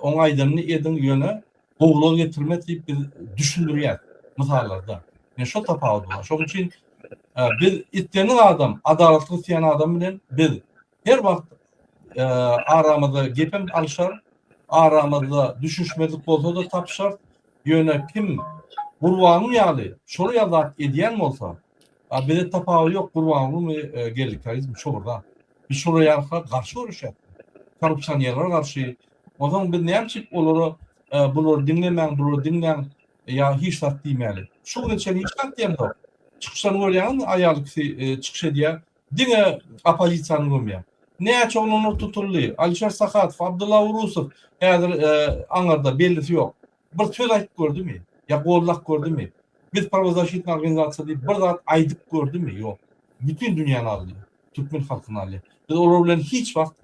oň aýdanyny ediň, ýöne gowulyga getirmez diýip biz düşündirýäs mysallarda. Ine şo tapawut bar. Şonuň üçin biz islendik adam, adalatly isleýän adam bilen biz her wagt aramyzda gepem alyşar, aramyzda düşünişmezlik bolsa-da tapyşarys. Ýöne kim Gurbangül ýaly şol ýaly zat edýän bolsa, a bize tapawudy ýok Gurbangülmi Geldi Kärizmi şo bir zat. Biz şolar ýalyka garşy göreşýäs. Korrupsionerlere garşy. Onsoň biz näme üçin olara bulary diňlemäň, bulary diňläň ýa hiç zat diýmäli. Şu güne çenli hiç zat diýemzok. Çykyşlaryny görýäňizmi aýal ikisi çykyş edýär. Diňe oppozisiýany gömýär. Näçe oglanlar tutuldy. Alişer Sahatow, Abdylla Urusow häzir aňyrda bellisi ýok. Bir söz aýdyp gördümi? Ýa gollap gördümi? Biz prawozasitna organizasiýa diýip bir zat aýdyp gördümi? Ýok. Bütin dünýäni aldy. Türkmen halkyny aldy. Biz olar bilen hiç wagt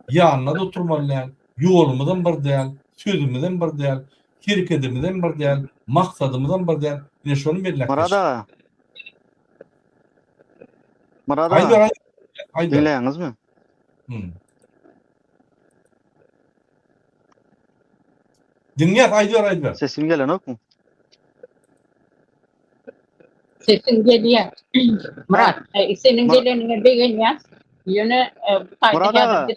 ýanyna-da oturmaly däl, ýolumyzam bir däl, sözümizem bir däl, herekedimizem bir däl, maksadymyzam bir däl. Ine şony belläp Myrat geç. aga. Myrat Aýdyber, aga. aýdyber. Aýdyber. Diňleýäňizmi? Hmm. Diňleýäs, aýdyber, aýdyber. Sesim gelenokmy? Sesiň gelýär. Myrat, e, seniň geleniňe begenýäs. Ýöne e, Myrat aga,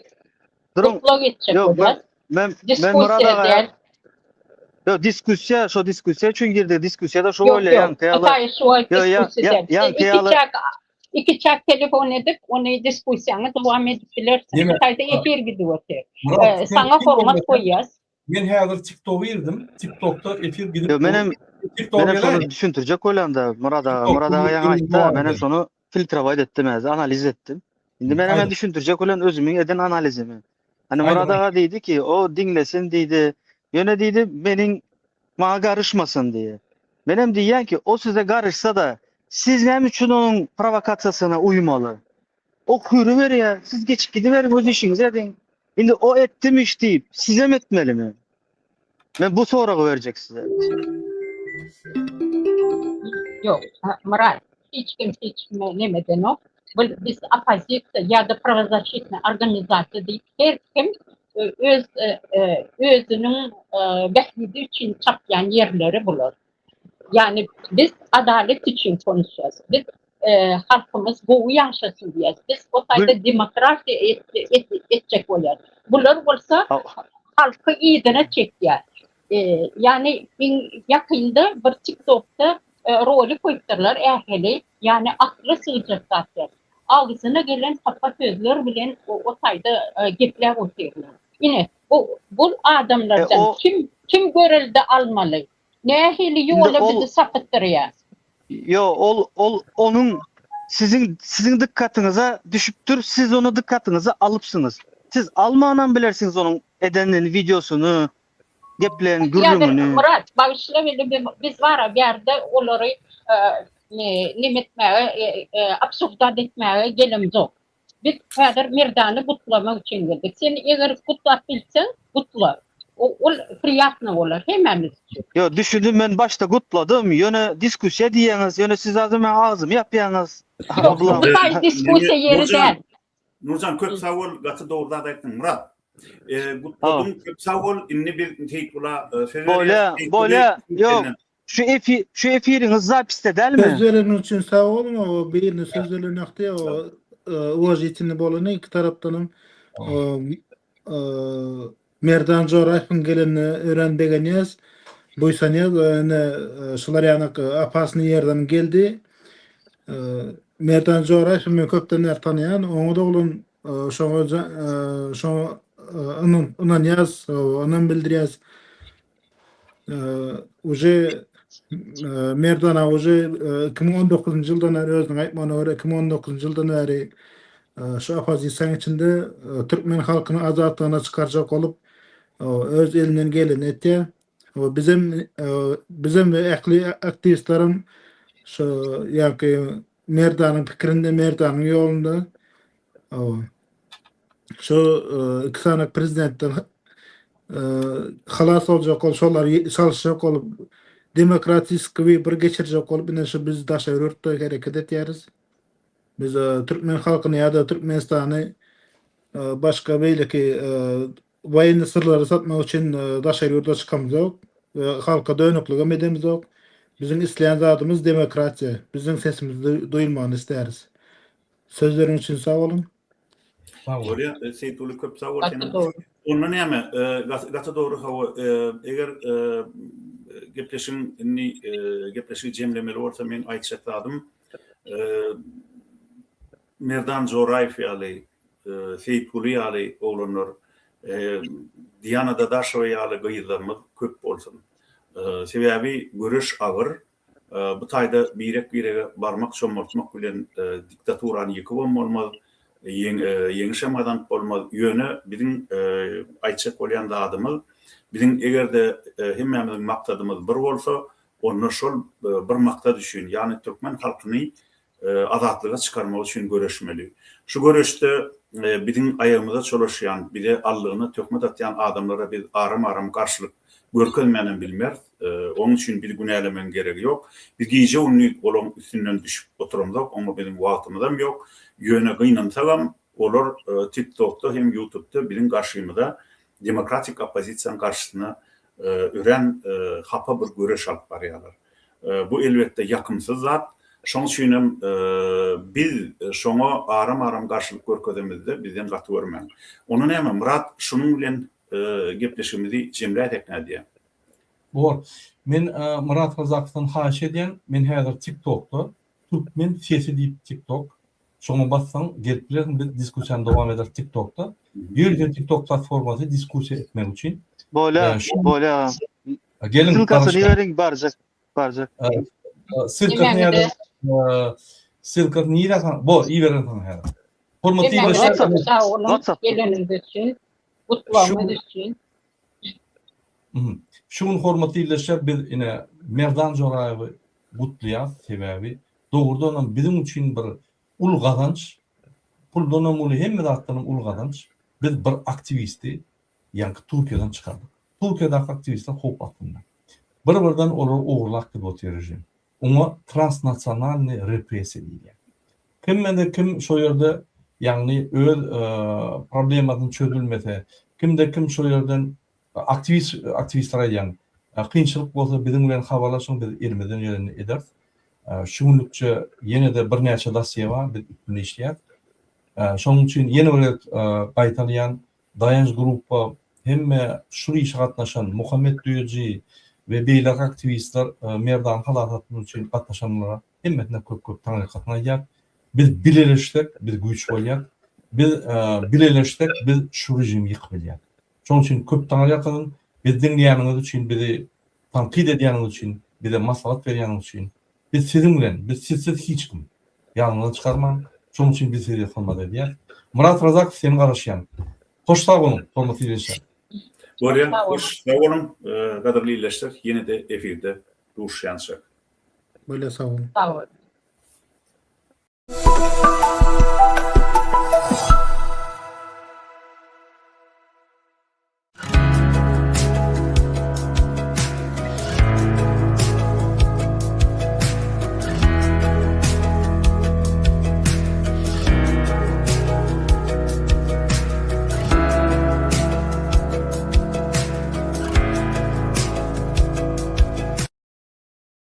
duruň. Gutlag etjek Ýok, bolýas. men men men Myrat Diskussiýa aga däl. Ýok, diskussiýa, şo diskussiýa üçin girdik. Diskussiýada şo Ýok, bolýar, ýok. ýaňky ýaly. Ataý şu wagt Ýok, ýa, diskussiýa ýa, däl. ýaňky Iki ýaly. çak iki çak telefon edip, ony diskussiýaňy dowam edip bilersiň. Ýene, Hytaýda efir gidip otyr. Myrat, E, sen Saňa kim hormat bolmasaň, goýýas. Men häzir TikToka girdim. TikTokda efir gidip Ýok, menem TikToka menem şony geläý. düşündirjek bolýan-da, Myrat aga. TikTok Myrat aga ýaňy aýtdy, menem şony filtrowaýt etdim häzir, analiz etdim. Indi menem Aýdyň. düşündirjek bolýan özümiň eden analizimi. Hani Aýdyň, Myrat aýdyň. aga diýdi ki, o diňlesin diýdi. Ýöne diýdi, meniň maňa garyşmasyn diýdi. Menem diýýän ki, o size garyşsa-da, siz näme üçin onuň prowokasiýasyna uýmaly? O hüri berýär, siz geçip gidiberiň, öz işiňizi ediň. Indi o etdimiş diýip, sizem etmelimi? Men bu soragy berjek size. Ýok, Myrat, hiç kim hiç kime neme edenok. Bu biz oppozisiýa ýa-da prawozasitna organizasiýa diýip her kim öz özüniň bähbidi üçin çapýan ýerleri bular. Ýagny biz adalat üçin konuşýas. Biz halkymyz gowy ýaşasyn diýýäs. Biz o taýda demokratiýa etjek bolýas. Bular bolsa halky yzyna çekýär. Ýagny iň ýakynda bir TikTokda rolik goýupdyrlar ähli, ýagny akla sygjak zatlar. Agzyna gelen hapa sözler bilen o taýda gepläp otyrlar. Ine, bu bu adamlardan kim kim görelde almaly? Nähili ýola bizi sapytdyrýar? Ýo, ol ol onuň siziň siziň dykgatyňyza düşüpdir, siz ony dykgatyňyza alypsyňyz. Siz almanam bilersiňiz onuň edenini, wideosyny, geplän gürrüňini. Myrat, bagyşla meni, biz bara bärde olary neme etmäge, obsujdat etmäge gelemzok. Biz häzir Merdany gutlamak üçin geldik. Sen eger gutlap bilseň, gutla. Ol priýatno bolar hemmämiz üçin. Ýok, düşündim, men başda gutladym, ýöne diskussiýa diýýäňiz, ýöne siz hazir meň agzymy ýapýaňyz. Ýok, bu taý diskussiýa ýeri däl. Nurjan köp sag bol, gaty dogry zat aýtdyň. Myrat, gutladyň, köp sag bol. Indi biz Seýitgula söz berýäs. Bolýa, bolýa, ýok, Şu efi şu efiriňiz zapisde dälmi? Söz bereniň üçin sag boluň o birine söz berenokdy o uwažitelny bolany iki tarapdanam Merdan Joraýewiň gelenine örän begenýäs. Buýsanýas ine şular ýanak opasnyý ýerden geldi. Merdan Joraýewi men köpden bäri tanaýan. Oňa doglan şoňa şoňa ynanýas, ynam bildirýäs. Uje Merdan aga uje 2019-njy ýyldan bäri özüniň aýtmagyna görä 2019-njy ýyldan bäri şu oppozisiýanyň içinde türkmen halkyny azatlygyna çykarjak bolup öz elinden geleni etýär. Bizem bizem we ähli aktiwistlerem şu ýaňky Merdanyň pikirinde, Merdanyň ýolunda. Şu iki sany prezidentden halas boljak bolup, şolary çalyşjak bolup, demokratiski bir geçirjek bolup, ine şu biz daşary ýurtda hereket etýäris. Biz türkmen halkyny ýa-da Türkmenistany başga beýleki Woýenny syrlary satmak üçin daşary ýurda çykamyzok we halka dönükligem edemizok. Biziň isleýän zadymyz demokratiýa. Biziň sesimiz duýulmagyny isleýäris. Sözleriň üçin sag boluň. Sag bol. Bolýa, Seýitguly köp sag bol Gaty senem. dogry. Onda näme, gaty dogry hawa, eger gepleşigiň indi gepleşigi jemlemeli bolsa meň aýtjak zadym Merdan Joraýew ýaly, Seýitguly ýaly oglanlar, Diana Dadaşewa ýaly gyzlarymyz köp bolsun. Sebäbi göreş agyr. Bu taýda birek-birege barmak çommaltmak bilen diktaturany ýykybam bolmaz, ýeňişem gazanyp bolmaz. Ýöne biziň aýtjak bolýan zadymyz, biziň eger-de hemmämiziň maksadymyz bir bolsa, onda şol bir maksat üçin, ýagny türkmen halkyny azatlyga çykarmak üçin göreşmeli. Şu göreşde biziň aýagymyza çolaşýan, bize allygyna töhmet atýan adamlara biz aram-aram garşylyk görkezmänem bilmeris. Onuň üçin bizi günälemegiň geregi ýok. Biz gije-gündiz olaryň üstünden düşüp oturamzok, oňa biziň wagtymyzam ýok. Ýöne gynansagam, olar TikTokda hem YouTubda biziň garşymyza, demokratik oppozisiýanyň garşysyna örän hapa bir göreş alyp barýarlar. Bu elbetde ýakymsyz zat. Şoň üçinem biz şoňa aram-aram garşylyk görkezemizde bizden gaty görmäň. Onda näme Myrat şunuň bilen gepleşigimizi jemläýsek nädýä? Bor. Men Myrat Razakowdan haýyş edýän, men häzir TikTokda Türkmen sesi diýip TikTok şoňa bassaň gelip bilersiň biz diskussiýany dowam ederis TikTokda. Ýörite TikTok platformasy diskussiýa etmek üçin. Bolýa, bolýa. Geliň Ssylkasyny iberiň barjak, barjak. Ssylkasyny ýa-da ssylkasyny nirä saňa, bor ibererin saňa häzir. Hormatly ildeşler, Sag boluň geleniňiz üçin, gutlagyňyz üçin. Şu gün hormatly ildeşler biz ine Merdan Joraýewi gutlaýas, sebäbi dogrudanam biziň üçin bir uly gazanç, puldanam uly hemme zatdanam uly gazanç, biz bir aktiwisti ýaňky Türkiýeden çykardyk. Türkiýedäki aktiwistler howp astynda. Bir-birden olary ogurlap gidip otyr režim. Oňa transnasionalnyý repressiýa diýilýär. Kimde kim şo ýerde ýagny öz problemasyny çözülmese, kimde kim şo ýerden aktiwist aktiwistlere aýdýan, kynçylyk bolsa biziň bilen habarlaşyň biz elimizden gelenini ederis. Şu günlükçe ýene-de birnäçe dosýe bar, biz üstünde işleýäris. Şonuň üçin ýene bir gezek gaýtalaýan, Daýanç gruppa hemme şul işe gatnaşan Muhammet Düýeji we beýleki aktiwistler Merdany halas etmek üçin gatnaşanlara hemmesine köp köp taňryýalkasyn aýdýar. Biz bileleşsek biz güýç bolýar. Biz bileleşsek biz şu režimi ýykyp bilýär. Şonuň üçin köp taňryýalkasyn bizi diňleýäniňiz üçin bizi tankyt edýäniňiz üçin bize maslahat berýäniňiz üçin Biz siziň bilen, biz sizsiz hiç kim. Ýadyňyzdan çykarmaň, şonuň üçin biz size hormat edýäs. Myrat Razakow seni garaşýan. Hoş sag boluň, hormatly ildeşler. Bolýa, hoş sag boluň, gadyrly ildeşler, ýene-de efirde duşýançak. Bolýa sag boluň. Sag boluň.